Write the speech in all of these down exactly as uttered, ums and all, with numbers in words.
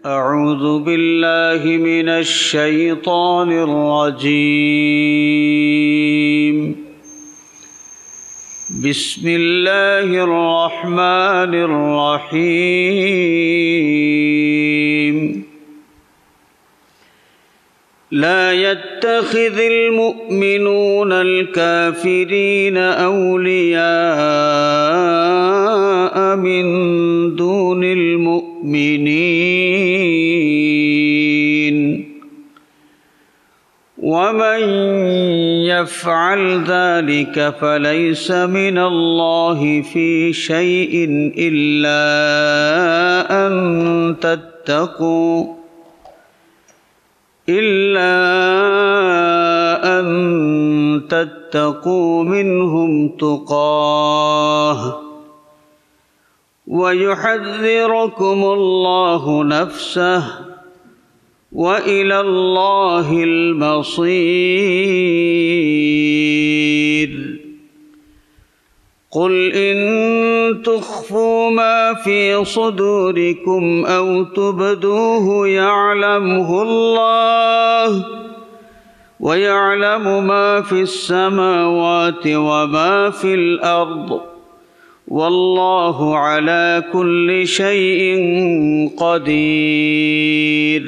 أعوذ بالله من الشيطان الرجيم. بسم الله الرحمن الرحيم. لا يتخذ المؤمنون الكافرين أولياء من دون المؤمنين، ومن يفعل ذلك فليس من الله في شيء إلا أن تتقوا إلا أن تتقوا منهم تقاه ويحذركم الله نفسه وإلى الله المصير. قل إن تخفوا ما في صدوركم أو تبدوه يعلمه الله ويعلم ما في السماوات وما في الأرض والله على كل شيء قدير.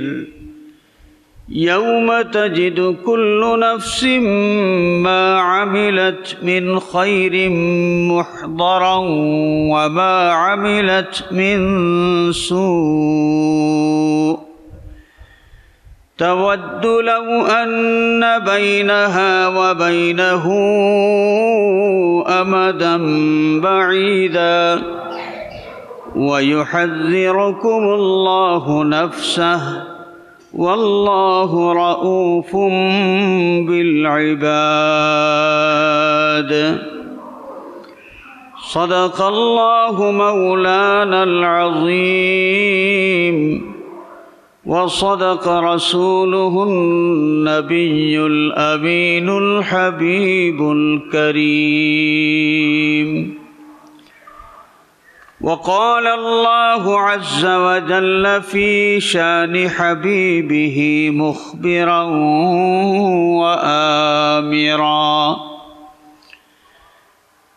يوم تجد كل نفس ما عملت من خير محضرا وما عملت من سوء تود لو أن بينها وبينه أمدا بعيدا ويحذركم الله نفسه والله رءوف بالعباد. صدق الله مولانا العظيم وصدق رسوله النبي الأمين الحبيب الكريم. وقال الله عز وجل في شان حبيبه مخبرا وآمرا: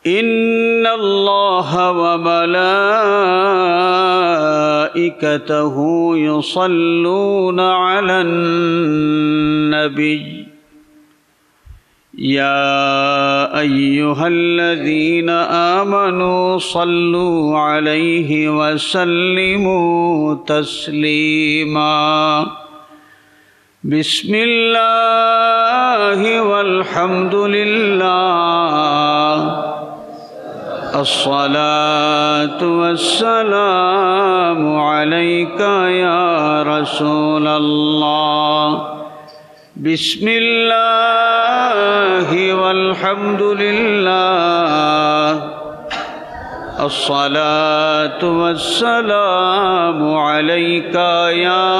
إن الله وملائكته يصلون على النبي، يا أيها الذين آمنوا صلوا عليه وسلموا تسليما. بسم الله والحمد لله، الصلاة والسلام عليك يا رسول الله. بسم الله والحمد لله، الصلاة والسلام عليك يا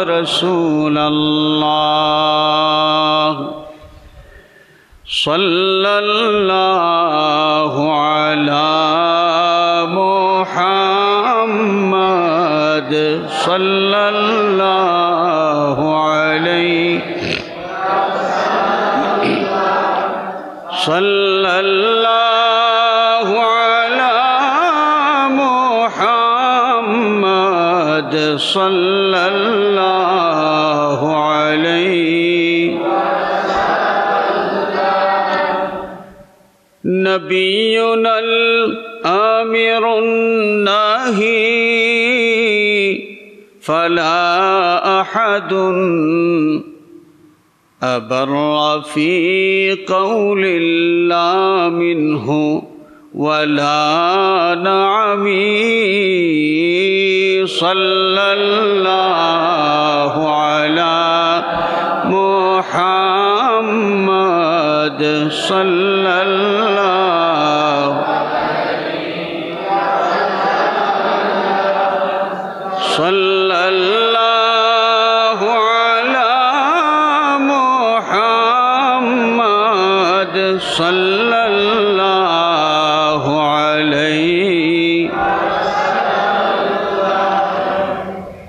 رسول الله. صلى الله على محمد، صلى الله عليه، صلى الله على محمد، صلى الله عليه. نبينا الآمر الناهي، فلا أحد أبر في قول لا منه ولا نعم. صلى الله على محمد، صلى الله، صلى الله على محمد، صلى الله عليه.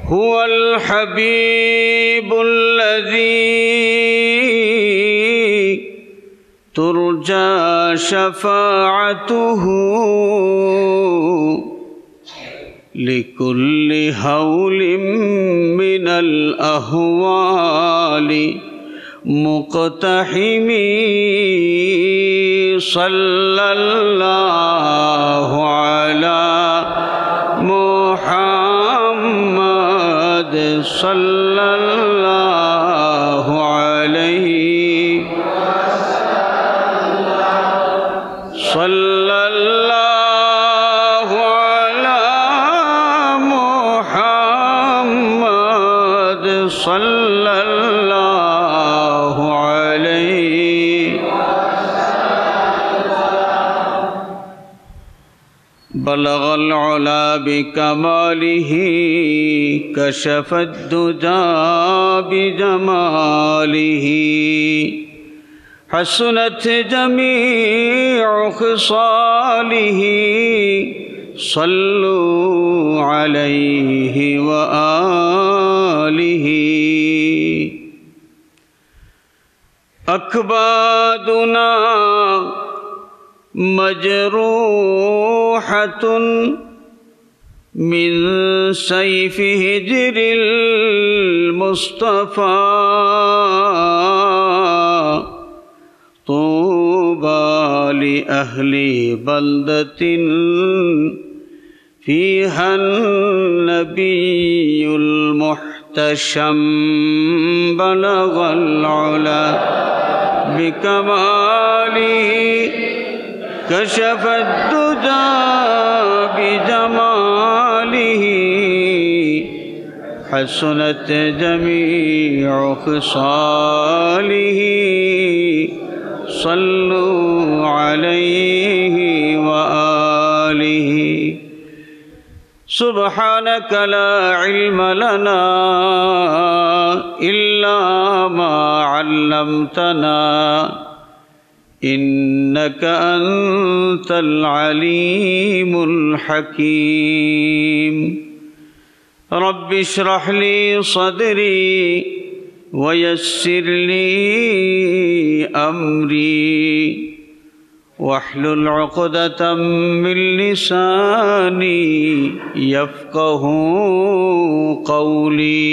هو الحبيب الذي ترجى شفاعته لكل هول من الأهوال مقتحم. صلى الله على محمد، صلى الله عليه، صلى الله على محمد، صلى الله عليه. بلغ العلا بكماله، كشف الدجى بجماله، حسنت جميع خصاله، صلوا عليه وآله. أكبادنا مجروحة من سيف هجر المصطفى، طوبى لأهل بلدة فيها النبي المحتشم، بلغ العلا بكماله، كشف الدجى بجماله، حسنت جميع خصاله، صلوا عليه وآله. سبحانك لا علم لنا إلا ما علمتنا إنك أنت العليم الحكيم. رب اشرح لي صدري ويسر لي أمري واحلل عقدة من لساني يفقه قولي.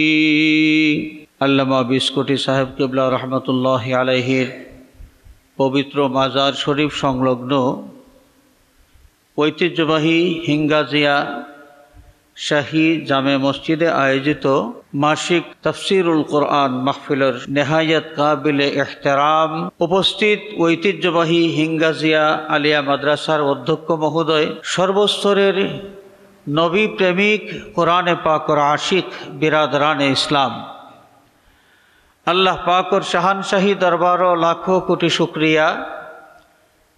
আল্লামা বিস্কুটি সাহেব কিবলা রহমতুল্লাহ আলাইহির পবিত্র মাজার শরীফ সংলগ্ন ঐতিহ্যবাহী হিঙ্গাজিয়া শাহী জামে মসজিদে আয়োজিত মাসিক তাফসিরুল কোরআন মাহফিলর নেহায়েত কাবিলে এহতেরাম উপস্থিত ঐতিহ্যবাহী হিঙ্গাজিয়া আলিয়া মাদ্রাসার অধ্যক্ষ মহোদয়, সর্বস্তরের নবী প্রেমিক, কোরআনে পাকর আশিক বিরাদরানে ইসলাম, আল্লাহ পাকর শাহানশাহী দরবারও লাখো কোটি শুকরিয়া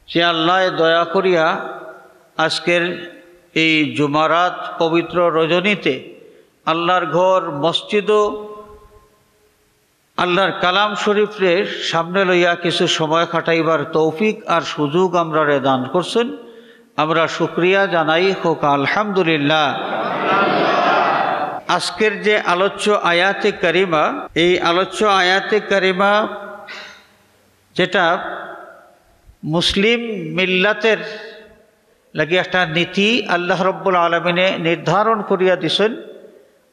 যে আল্লায় দয়া করিয়া আজকের এই জুমারাত পবিত্র রজনীতে আল্লাহর ঘর মসজিদও আল্লাহর কালাম শরীফরে সামনে লইয়া কিছু সময় কাটাইবার তৌফিক আর সুযোগ আমরারে দান করছেন। আমরা শুকরিয়া জানাই, হোক আলহামদুলিল্লাহ। আজকের যে আলোচ্য আয়াতে কারিমা, এই আলোচ্য আয়াতে কারিমা যেটা মুসলিম মিল্লাতের লাগি একটা নীতি আল্লাহ রব্বুল আলমিনে নির্ধারণ করিয়া দিছেন।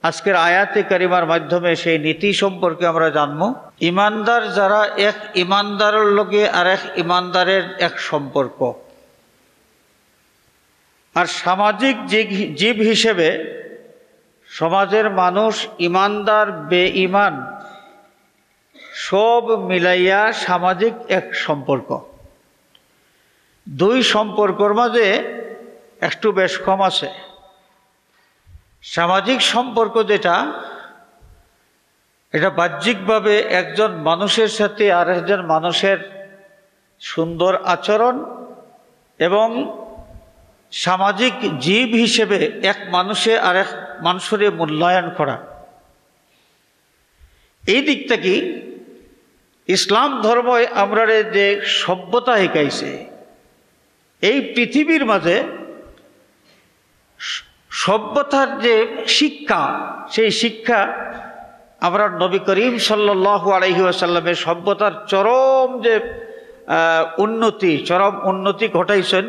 আজকের আয়াতে কারিমার মাধ্যমে সেই নীতি সম্পর্কে আমরা জানব। ইমানদার যারা, এক ইমানদারের লগে আর এক ইমানদারের এক সম্পর্ক। আর সামাজিক জীব, জীব হিসেবে সমাজের মানুষ ইমানদার, বেঈমান সব মিলাইয়া সামাজিক এক সম্পর্ক। দুই সম্পর্কর মাঝে একটু বেশ কম আছে। সামাজিক সম্পর্ক যেটা, এটা বাহ্যিকভাবে একজন মানুষের সাথে আর একজন মানুষের সুন্দর আচরণ এবং সামাজিক জীব হিসেবে এক মানুষে আর এক মানুষরে মূল্যায়ন করা। এই দিক থাকি ইসলাম ধর্মই আমরারে যে সভ্যতা শিখাইছে, এই পৃথিবীর মাঝে স-, সভ্যতার যে শিক্ষা, সেই শিক্ষা আমরা নবী করিম সাল্লাল্লাহু আলাইহি ওয়াসাল্লামের সভ্যতার চরম যে আহ, উন্নতি, চরম উন্নতি ঘটাইছেন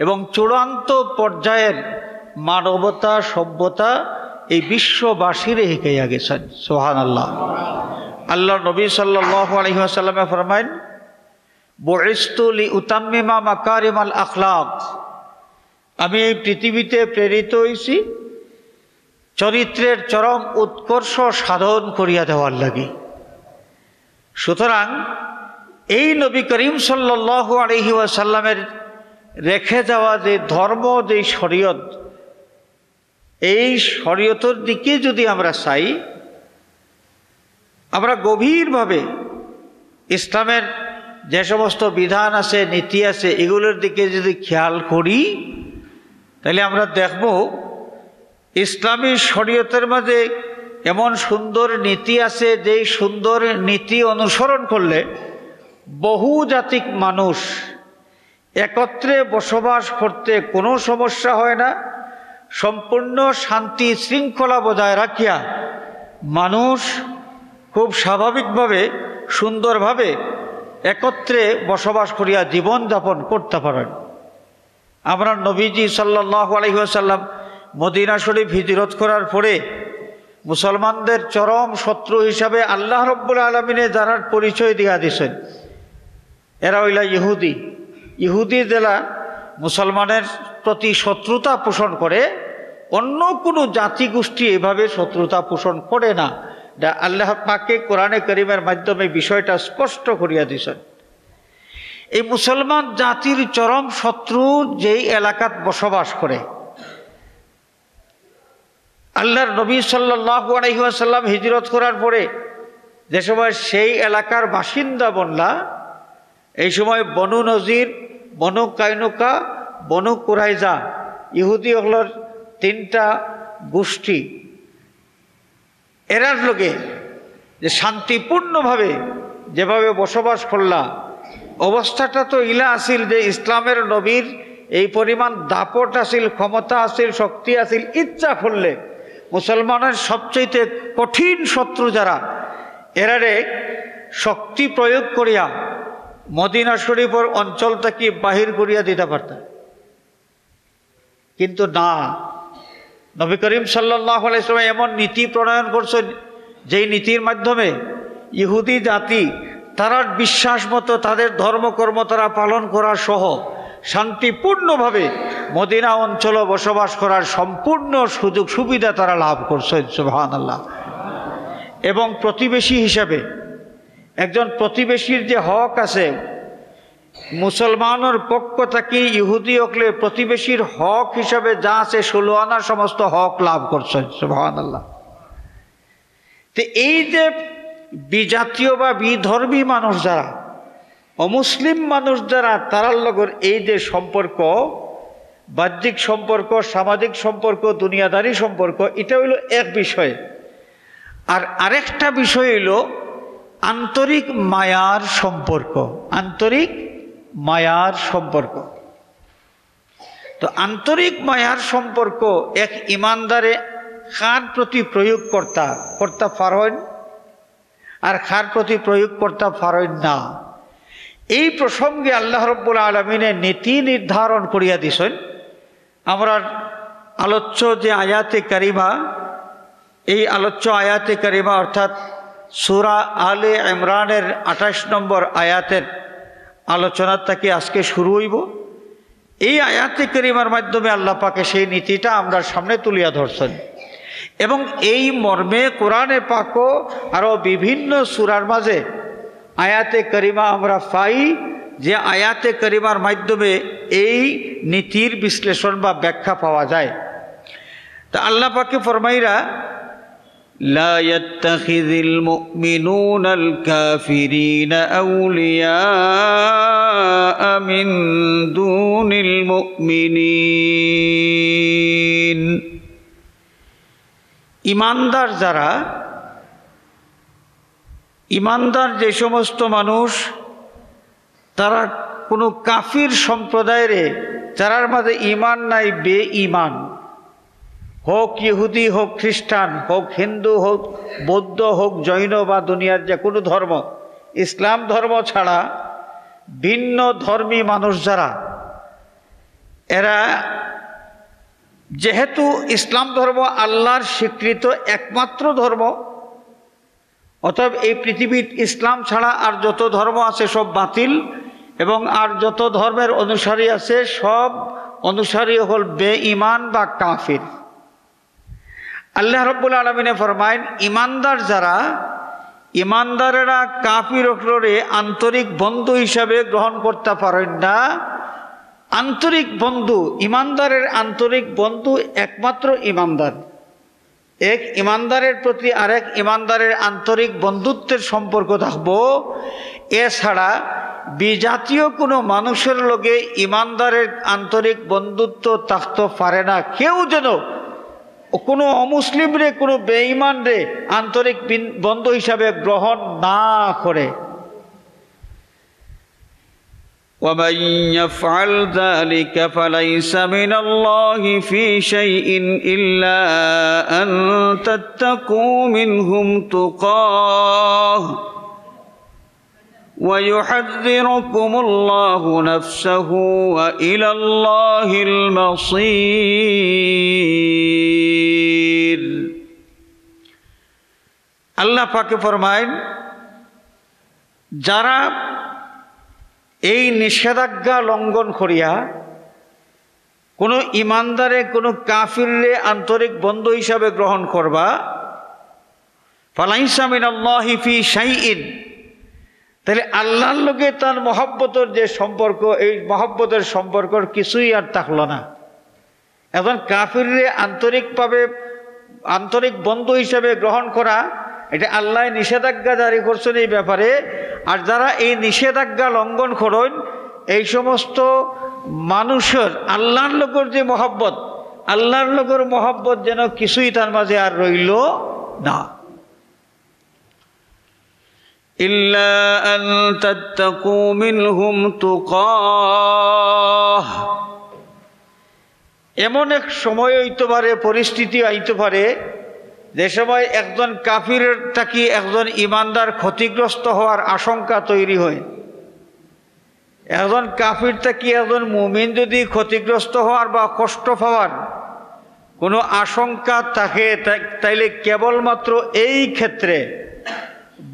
এবং চূড়ান্ত পর্যায়ের মানবতা সভ্যতা এই বিশ্ববাসীরে হিকাইয়া গেছেন। সুবহানাল্লাহ। আল্লাহর নবী সাল্লাল্লাহু আলাইহি ওয়াসাল্লামে ফরমাইন, বুইস্তু লি উতাম্মিমা মাকারিমাল আখলাক, আমি এই পৃথিবীতে প্রেরিত হইছি চরিত্রের চরম উৎকর্ষ সাধন করিয়া দেওয়ার লাগি। সুতরাং এই নবী করিম সাল্লাল্লাহু আলাইহি ওয়াসাল্লামের রেখে যাওয়া যে ধর্ম, যে শরীয়ত, এই শরীয়তের দিকে যদি আমরা চাই, আমরা গভীরভাবে ইসলামের যে সমস্ত বিধান আছে, নীতি আছে, এগুলোর দিকে যদি খেয়াল করি, তাহলে আমরা দেখব ইসলামী শরীয়তের মাঝে এমন সুন্দর নীতি আছে, যেই সুন্দর নীতি অনুসরণ করলে বহুজাতিক মানুষ একত্রে বসবাস করতে কোনো সমস্যা হয় না। সম্পূর্ণ শান্তি শৃঙ্খলা বজায় রাখিয়া মানুষ খুব স্বাভাবিকভাবে, সুন্দরভাবে একত্রে বসবাস করিয়া জীবন যাপন করতে পারেন। আমরা নবীজি সাল্লাল্লাহু আলাইহি ওয়াসাল্লাম মদিনা শরীফ হিজরত করার পরে মুসলমানদের চরম শত্রু হিসাবে আল্লাহ রব্বুল আলমিনে যারার পরিচয় দিয়া দিছেন, এরা হইলা ইহুদি। ইহুদি যারা মুসলমানের প্রতি শত্রুতা পোষণ করে, অন্য কোনো জাতিগোষ্ঠী এভাবে শত্রুতা পোষণ করে না। এটা আল্লাহ পাকে কোরআনে করিমের মাধ্যমে বিষয়টা স্পষ্ট করিয়া দিছেন। এই মুসলমান জাতির চরম শত্রু যেই এলাকাত বসবাস করে, আল্লাহর নবী সাল্লাল্লাহু আলাইহি ওয়াসাল্লাম হিজরত করার পরে যে সময় সেই এলাকার বাসিন্দা বনলা, এই সময় বনু নজির, বনু কাইনুকা, বনু কুরাইজা, ইহুদি অকলর তিনটা গোষ্ঠী, এরার লগে যে শান্তিপূর্ণভাবে যেভাবে বসবাস করলা, অবস্থাটা তো ইলা আছিল যে ইসলামের নবীর এই পরিমাণ দাপট আছিল, ক্ষমতা আছিল, শক্তি আছিল, ইচ্ছা করলে মুসলমানের সবচেয়ে কঠিন শত্রু যারা, এরারে শক্তি প্রয়োগ করিয়া মদিনা শরীফের অঞ্চল থাকি বাহির করিয়া দিতে পারতা। কিন্তু না, নবী করিম সাল্লাল্লাহু আলাইহি ওয়াসাল্লাম এমন নীতি প্রণয়ন করছেন, যেই নীতির মাধ্যমে ইহুদি জাতি তারার বিশ্বাস মতো তাদের ধর্মকর্ম তারা পালন করা সহ শান্তিপূর্ণভাবে মদিনা অঞ্চলে বসবাস করার সম্পূর্ণ সুযোগ সুবিধা তারা লাভ করছেন। সুবহানাল্লাহ। এবং প্রতিবেশী হিসাবে একজন প্রতিবেশীর যে হক আছে, মুসলমানের পক্ষ থাকি ইহুদি অকলে প্রতিবেশীর হক হিসাবে যা আছে ষোলো আনা সমস্ত হক লাভ করছেন। সুবহানাল্লাহ। তো এই যে বিজাতীয় বা বিধর্মী মানুষ যারা, অমুসলিম মানুষ যারা, তারার লগর এই যে সম্পর্ক, বাহ্যিক সম্পর্ক, সামাজিক সম্পর্ক, দুনিয়াদারি সম্পর্ক, এটা হইল এক বিষয়। আর আরেকটা বিষয় হইল আন্তরিক মায়ার সম্পর্ক, আন্তরিক মায়ার সম্পর্ক। তো আন্তরিক মায়ার সম্পর্ক এক ইমানদারে কার প্রতি প্রয়োগ করতা, করতা পারইন, আর কার প্রতি প্রয়োগ করতা পারইন না, এই প্রসঙ্গে আল্লাহ রব্বুল আলমিনে নীতি নির্ধারণ করিয়া দিছেন। আমরার আলোচ্য যে আয়াতে কারিমা, এই আলোচ্য আয়াতে কারিমা অর্থাৎ সূরা আলে ইমরানের আঠাশ নম্বর আয়াতের আলোচনা থাকি আজকে শুরু হইব। এই আয়াতে কারিমার মাধ্যমে আল্লাহ পাকে সেই নীতিটা আমরার সামনে তুলিয়া ধরছেন এবং এই মর্মে কোরআনে পাকও আরও বিভিন্ন সূরার মাঝে আয়াতে কারিমা আমরা পাই, যে আয়াতে কারিমার মাধ্যমে এই নীতির বিশ্লেষণ বা ব্যাখ্যা পাওয়া যায়। তা আল্লাহ পাকে ফরমাইরা, لا يتخذ المؤمنون الكافرين أولياء من دون المؤمنين। ইমানদার যারা, ইমানদার যে সমস্ত মানুষ, তারা কোনো কাফির সম্প্রদায়রে, যারার মাঝে ইমান নাই, বেঈমান, হোক ইহুদি, হোক খ্রিস্টান, হোক হিন্দু, হোক বৌদ্ধ, হোক জৈন বা দুনিয়ার যে কোনো ধর্ম, ইসলাম ধর্ম ছাড়া ভিন্ন ধর্মী মানুষ যারা, এরা যেহেতু ইসলাম ধর্ম আল্লাহর স্বীকৃত একমাত্র ধর্ম, অতএব এই পৃথিবীত ইসলাম ছাড়া আর যত ধর্ম আছে সব বাতিল, এবং আর যত ধর্মের অনুসারী আছে সব অনুসারী হল বেঈমান বা কাফির। আল্লাহ রাব্বুল আলামিনে ফরমাইন, ইমানদার যারা, ইমানদারেরা কাফির অকলরে আন্তরিক বন্ধু হিসাবে গ্রহণ করতা পারইন না। আন্তরিক বন্ধু, ইমানদারের আন্তরিক বন্ধু একমাত্র ইমানদার। এক ইমানদারের প্রতি আরেক ইমানদারের আন্তরিক বন্ধুত্বের সম্পর্ক থাকবো। এছাড়া বিজাতীয় কোনো মানুষের লগে ইমানদারের আন্তরিক বন্ধুত্ব থাকতে পারে না। কেউ যেন কোনো অমুসলিমরে, কোনো বেঈমানরে আন্তরিক বিন-, বন্ধু হিসাবে গ্রহণ না করে। ومن يفعل ذلك فليس من الله في شيء إلا أن تتقوا منهم تقاه ويحذركم الله نفسه وإلى الله المصير। আল্লাহ পাকে ফরমাইন, যারা এই নিষেধাজ্ঞা লঙ্ঘন করিয়া কোনো ইমানদারে কোনো কাফিররে আন্তরিক বন্ধু হিসাবে গ্রহণ করবা, ফালাইসা মিনাল্লাহি ফি শাইইন, তাহলে আল্লাহর লগে তার মহব্বতর যে সম্পর্ক, এই মহব্বতের সম্পর্কর কিছুই আর থাকলো না। একজন কাফিররে আন্তরিকভাবে, আন্তরিক বন্ধু হিসেবে গ্রহণ করা, এটা আল্লাহ নিষেধাজ্ঞা জারি করছেন এই ব্যাপারে। আর যারা এই নিষেধাজ্ঞা লঙ্ঘন করইন, এই সমস্ত মানুষের আল্লাহর লগর যে মহব্বত, আল্লাহর লগর মহব্বত যেন কিছুই তার মাঝে আর রইল না। إلا أن تتقوا منهم تقاه। এমন এক সময় হইতে পারে, পরিস্থিতি আইতে পারে, যে সময় একজন কাফির থাকি একজন ইমানদার ক্ষতিগ্রস্ত হওয়ার আশঙ্কা তৈরি হয়। একজন কাফির থাকি একজন মুমিন যদি ক্ষতিগ্রস্ত হওয়ার বা কষ্ট পাওয়ার কোনো আশঙ্কা থাকে, তা-, তাইলে কেবলমাত্র এই ক্ষেত্রে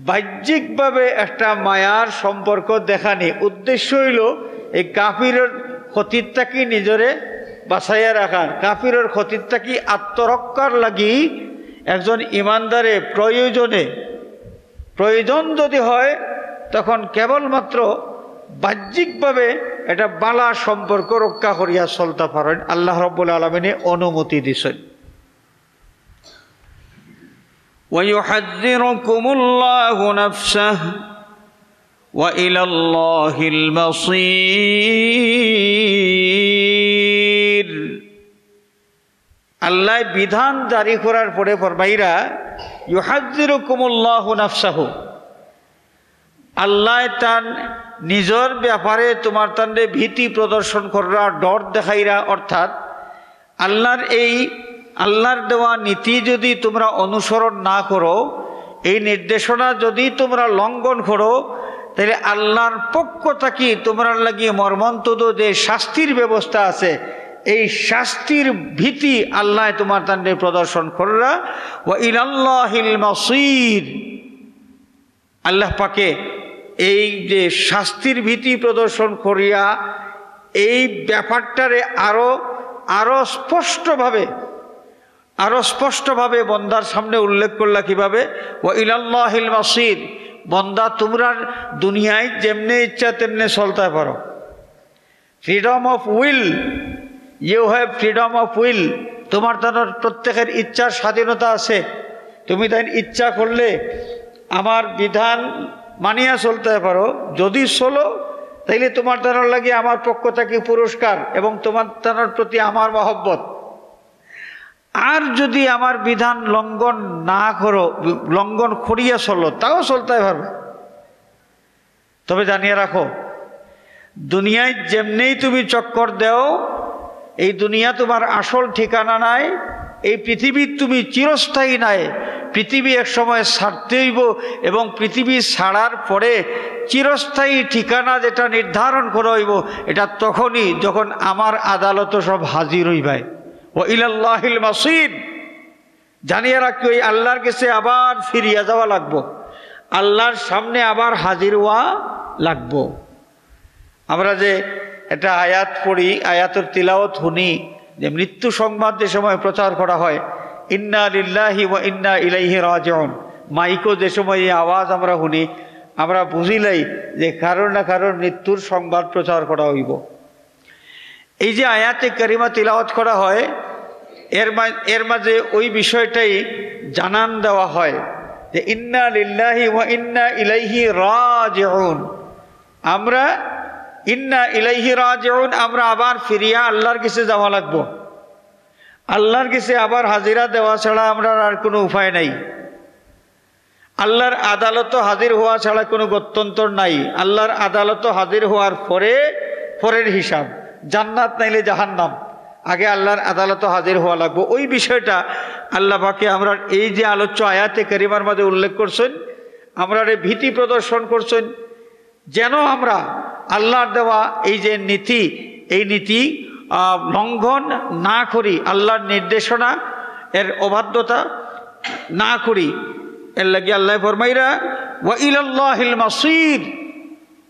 বাহ্যিকভাবে একটা মায়ার সম্পর্ক দেখানি। উদ্দেশ্য হইল এই কাফিরের ক্ষতির থাকি নিজরে বাঁচাইয়া রাখার, কাফিরের ক্ষতির থাকি আত্মরক্ষার লাগি একজন ইমানদারে প্রয়োজনে, প্রয়োজন যদি হয়, তখন কেবলমাত্র বাহ্যিকভাবে এটা বালা সম্পর্ক রক্ষা করিয়া চলতে পারেন। আল্লাহ রাব্বুল আলামিনে অনুমতি দিছেন। ويحذركم الله نفسه وإلى الله المصير। আল্লাহ বিধান জারি করার পরে ফরমাইরা, ইউহাজ্জিরুকুমুল্লাহু নাফসাহু, আল্লাহ তান নিজর ব্যাপারে তোমার তানরে ভীতি প্রদর্শন কররা, ডর দেখাইরা, অর্থাৎ আল্লাহর এই, আল্লাহর দেওয়া নীতি যদি তোমরা অনুসরণ না করো, এই নির্দেশনা যদি তোমরা লঙ্ঘন করো, তাহলে আল্লাহর পক্ষ থাকি তোমরার লাগি মর্মন্তুদ যে শাস্তির ব্যবস্থা আছে, এই শাস্তির ভীতি আল্লাহ তোমার তানরে প্রদর্শন কররা। ওয়া ইলাল্লাহিল মাসির। আল্লাহ পাকে এই যে শাস্তির ভীতি প্রদর্শন করিয়া এই ব্যাপারটারে আরো, আরো স্পষ্টভাবে, আরো স্পষ্টভাবে বন্দার সামনে উল্লেখ করলা কিভাবে? ওয়া ইলাল্লাহিল মাসির। বন্দা, তোমরা দুনিয়ায় যেমনে ইচ্ছা তেমনে চলতে পারো, freedom of will, you have freedom of will। তোমার তানর প্রত্যেকের ইচ্ছার স্বাধীনতা আছে। তুমি তাই ইচ্ছা করলে আমার বিধান মানিয়া চলতে পারো। যদি চলো, তাইলে তোমার তানর লাগি আমার পক্ষ থাকি পুরস্কার এবং তোমার তানর প্রতি আমার মহব্বত। আর যদি আমার বিধান লঙ্ঘন না করো, লঙ্ঘন করিয়া চলো, তাও চলতে পারবে। তবে জানিয়া রাখো, দুনিয়ায় যেমনেই তুমি চক্কর দেও, এই দুনিয়া তোমার আসল ঠিকানা নাই। এই পৃথিবীত তুমি চিরস্থায়ী নায়। পৃথিবী এক সময় ছাড়তে অইবো, এবং পৃথিবী ছাড়ার পরে চিরস্থায়ী ঠিকানা যেটা নির্ধারণ করা অইবো, এটা তখনই যখন আমার আদালতো সব হাজির অইবায়। ওয়া ইলাল্লাহিল মাসির। জানিয়া রাখি, ওই আল্লাহর গেছে আবার ফিরিয়া যাওয়া লাগবো, আল্লাহর সামনে আবার হাজির হওয়া লাগবো। আমরা যে একটা আয়াত পড়ি, আয়াতর তিলাওয়াত হুনি, যে মৃত্যু সংবাদ যে সময় প্রচার করা হয়, "ইন্না লিল্লাহি ওয়া ইন্না ইলাইহি রাজিউন", মাইকো যে সময় এই আওয়াজ আমরা হুনি, আমরা বুঝিলাই যে কারোর না কারোর মৃত্যুর সংবাদ প্রচার করা অইবো। এই যে আয়াতে কারিমা তিলাওয়াত করা হয়, এর মা-, এর মাঝে ওই বিষয়টাই জানান দেওয়া হয় যে, "ইন্না লিল্লাহি ওয়া ইন্না ইলাইহি রাজিউন।" আমরা ইন্না ইলাইহি রাজিউন, আমরা আবার ফিরিয়া আল্লাহর গেছে যাওয়া লাগবো। আল্লাহর গেছে আবার হাজিরা দেওয়া ছাড়া আমরার আর কোনো উপায় নাই। আল্লাহর আদালতো হাজির হওয়া ছাড়া কোনো গত্যন্তর নাই। আল্লাহর আদালতো হাজির হওয়ার পরে পরের হিসাব, জান্নাত নাইলে জাহান্নাম। আগে আল্লাহর আদালতো হাজির হওয়া লাগবো। ওই বিষয়টা আল্লাহ পাকে আমরার এই যে আলোচ্য আয়াতে কারিমার মাঝে উল্লেখ করছেন, আমরারে ভীতি প্রদর্শন করছেন, যেন আমরা আল্লাহর দেওয়া এই যে নীতি, এই নীতি, আহ, লঙ্ঘন না করি, আল্লাহর নির্দেশনা এর অবাধ্যতা না করি। এর লাগি আল্লাহ ফরমাইরা, "ওয়া ইলাল্লাহিল মাসির",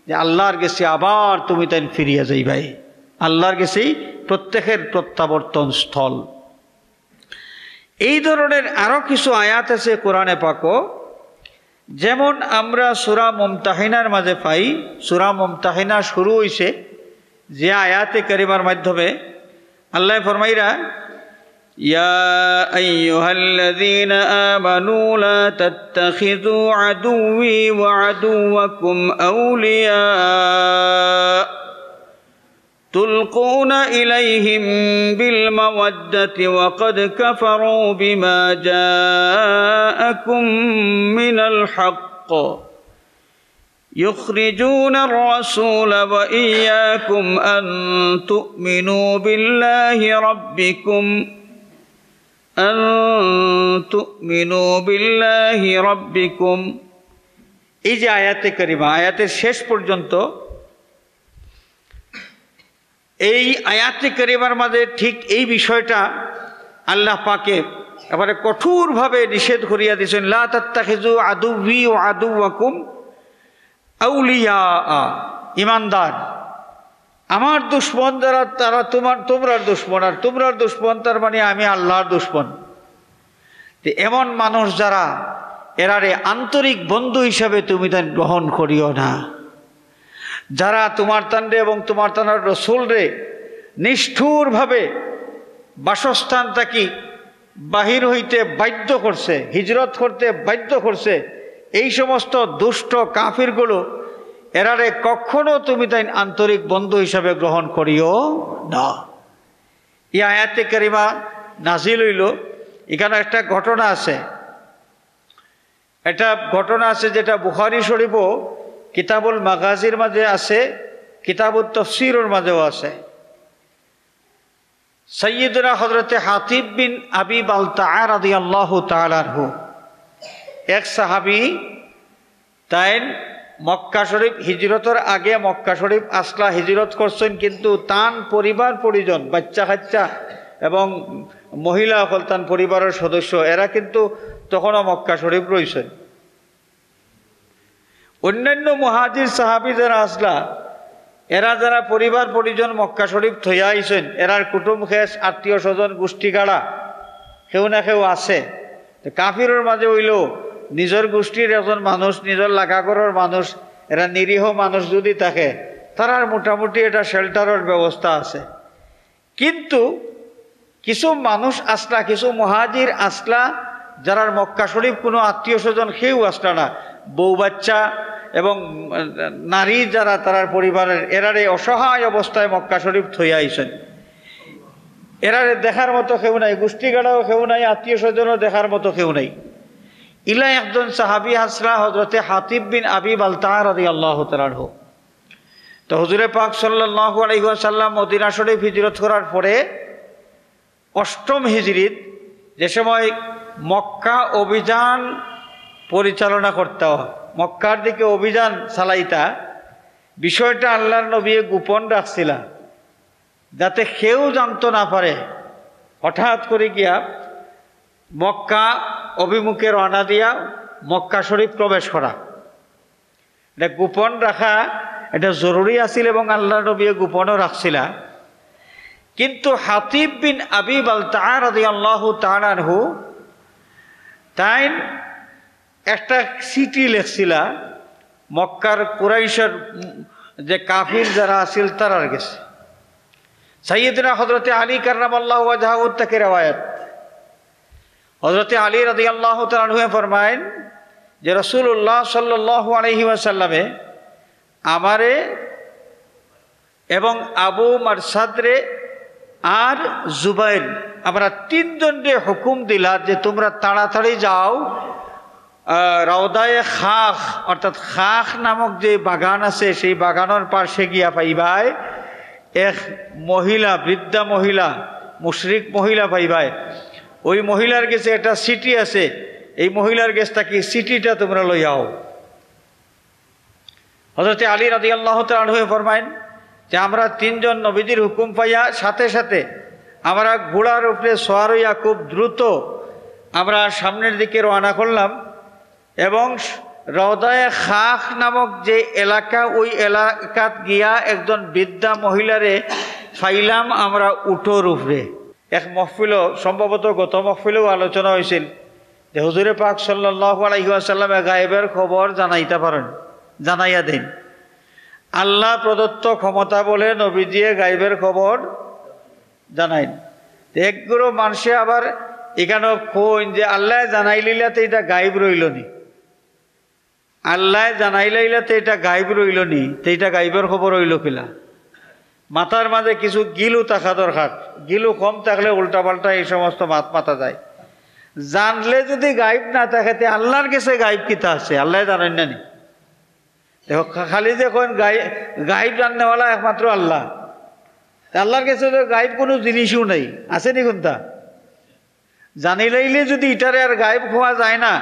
যে আল্লাহর গেছে আবার তুমি তাইন ফিরিয়া যাইবাই। আল্লাহর গেছেই প্রত্যেকের প্রত্যাবর্তন স্থল। এই ধরনের আরো কিছু আয়াত আছে কোরআনে পাকো, যেমন আমরা সূরা মুমতাহিনার মাঝে পাই। সূরা মুমতাহিনা শুরু হইছে যে আয়াতে কারিমার মাধ্যমে। আল্লাহ ফরমাইরা, "ইয়া আইয়ুহাল্লাযীনা আমানু লা তাত্তাখিযু আদুওয়ি ওয়া আদুওয়াকুম আউলিয়া তুলকুনা ইলাইহিম বিল মাওয়াদ্দাতি ওয়া কাদ কাফারু বিমা জাআকুম মিনাল হক।" يخرجون الرسول وإياكم أن تؤمنوا بالله ربكم، أن تؤمنوا بالله ربكم। এই যে আয়াতে কারিমা, আয়াতের শেষ পর্যন্ত, এই আয়াতে কারিমার মাঝে ঠিক এই বিষয়টা আল্লাহ পাকে এবারে কঠোরভাবে নিষেধ করিয়া দিয়েছেন, "লা তাত্তাখিযু আদুওয়ি ওয়া আদুওয়াকুম আউলিয়া।" ইমানদার, আমার দুশমন যারা, তারা তোমার, তোমরার দুশমন, আর তোমরার দুশমন তার মানে আমি আল্লাহর দুশমন। তো এমন মানুষ যারা, এরারে আন্তরিক বন্ধু হিসাবে তুমি তান গ্রহণ করিও না। যারা তোমার তানরে এবং তোমার তানার রসুলরে নিষ্ঠুরভাবে বাসস্থান থাকি বাহির হইতে বাধ্য করছে, হিজরত করতে বাধ্য করছে, এই সমস্ত দুষ্ট কাফিরগুলো, এরারে কখনো তুমি তাইন আন্তরিক বন্ধু হিসাবে গ্রহণ করিও না। এই আয়াতে কারিমা নাজিল হইল, এখানে একটা ঘটনা আছে। একটা ঘটনা আছে যেটা বুখারী শরীফও কিতাবুল মাগাজির মাঝে আছে, কিতাবুত তফসিরর মাঝেও আছে। সাইয়্যিদুনা হযরতে হাতিব বিন আবি বালতাআ রাদিয়াল্লাহু তাআলা আনহু, এক সাহাবী, তাইন মক্কা শরীফ হিজরতর আগে মক্কা শরীফ আসলা, হিজরত করছেন, কিন্তু তান পরিবার পরিজন, বাচ্চা কাচ্চা এবং মহিলা অকল, তান পরিবারের সদস্য, এরা কিন্তু তখনও মক্কা শরীফ রইছেন। অন্যান্য মুহাজির সাহাবী যারা আসলা, এরা যারা পরিবার পরিজন মক্কা শরীফ থইয়া আইছেন, এরার কুটুম খেশ, আত্মীয় স্বজন, গোষ্ঠী গাড়া কেউ না কেউ আছে। তো কাফিরর মাঝে অইলেও নিজর গোষ্ঠীর একজন মানুষ, নিজর লাগা ঘরর মানুষ, এরা নিরীহ মানুষ যদি থাকে, তারার মোটামুটি একটা শেল্টারর ব্যবস্থা আছে। কিন্তু কিছু মানুষ আসলা, কিছু মুহাজির আসলা, যারার মক্কা শরীফ কোনো আত্মীয় স্বজন কেউ আসলা না, বউ বাচ্চা এবং নারী যারা তারার পরিবারের, এরারে অসহায় অবস্থায় মক্কা শরীফ থইয়া আইছেন। এরারে দেখার মতো কেউ নাই, গোষ্ঠী গাড়াও কেউ নাই, আত্মীয় স্বজনও দেখার মতো কেউ নাই। ইলা একজন সাহাবী আসলা হযরতে হাতিব বিন আবি বালতাআ রাদিয়াল্লাহু তাআলা আনহু। তো হুজুরে পাক সাল্লাল্লাহু আলাইহি ওয়াসাল্লাম মদিনা শরীফ হিজরত করার পরে অষ্টম হিজরিত যে সময় মক্কা অভিযান পরিচালনা করতা, মক্কার দিকে অভিযান চালাইতা, বিষয়টা আল্লাহর নবী গোপন রাখছিলা, যাতে কেউ জানতো না পারে। হঠাৎ করি গিয়া মক্কা অভিমুখে রওনা দিয়া মক্কা শরীফ প্রবেশ করা, এটা গোপন রাখা, এটা জরুরি আছিল এবং আল্লাহর নবী গোপনও রাখছিলা। কিন্তু হাতিব বিন আবি বালতাআ রাদিয়াল্লাহু তাআলা আনহু, তাইন একটা চিঠি লেখছিলা মক্কার কুরাইশের, উম, যে কাফির যারা আছিল তারার গেছে। সাইয়েদনা হযরতে আলী কাররামাল্লাহু ওয়াজহাহু থাকি রেওয়ায়াত। হযরতে আলী রাদিয়াল্লাহু তাআলা আনহু ফরমাইন যে রাসূলুল্লাহ সাল্লাল্লাহু আলাইহি ওয়াসাল্লামে আমারে এবং আবু মারসাদরে আর জুবাইর, আমরা তিনজনরে হুকুম দিলা যে তোমরা তাড়াতাড়ি যাও, আহ, রাওদায়ে খাখ, অর্থাৎ খাখ নামক যে বাগান আছে, সেই বাগানর পাশে গিয়া পাইবায় এক মহিলা, বৃদ্ধা মহিলা, মুশরিক মহিলা পাইবায়। ওই মহিলার গেছে একটা চিঠি আছে, এই মহিলার গেছ থাকি চিঠিটা তোমরা লইয়াও। হযরতে আলী রাদিয়াল্লাহু তাআলা আনহু ফরমাইন যে আমরা তিনজন নবীজির হুকুম পাইয়া সাথে সাথে আমরা ঘোড়ার উপরে সওয়ার হইয়া খুব দ্রুত আমরা সামনের দিকে রওনা করলাম এবং রওদায়ে খাখ নামক যে এলাকা, ওই এলাকাত গিয়া একজন বৃদ্ধা মহিলারে পাইলাম আমরা উটর উপরে। এক মহফিলও, সম্ভবত গত মহফিলেও আলোচনা হয়েছিল যে হুজুরে পাক সাল্লাল্লাহু আলাইহি ওয়াসাল্লামে গায়েবের খবর জানাইতা পারেন, জানাইয়া দেন। আল্লাহ প্রদত্ত ক্ষমতা বলে নবীজিয়ে গায়েবের খবর জানাইন। তে একগুলো মানুষে আবার এখানে কইন যে আল্লাহ জানাইলিলা তে এটা গায়েব রইল নি, আল্লাহ জানাইলাইলা তে এটা গায়েব রইল নি, তে এটা গায়েবের খবর হইল কিলা? মাথার মাঝে কিছু গিলু থাকা দরকার। গিলু কম থাকলে উল্টাপাল্টা এই সমস্ত মাত মাতা যায়। জানলে যদি গায়েব না থাকে, তে আল্লাহর গেছে গায়েব কিতা আছে? আল্লাহ জানেন না নি? দেখো, খা-, খালি যে কইন গায়ে-, গায়েব জাননেওয়ালা একমাত্র আল্লাহ। তে আল্লাহর গেছে তো গায়েব কোনো জিনিসও নেই, আছে নি কোনটা? জানিলাইলে যদি ইটারে আর গায়েব হওয়া যায় না,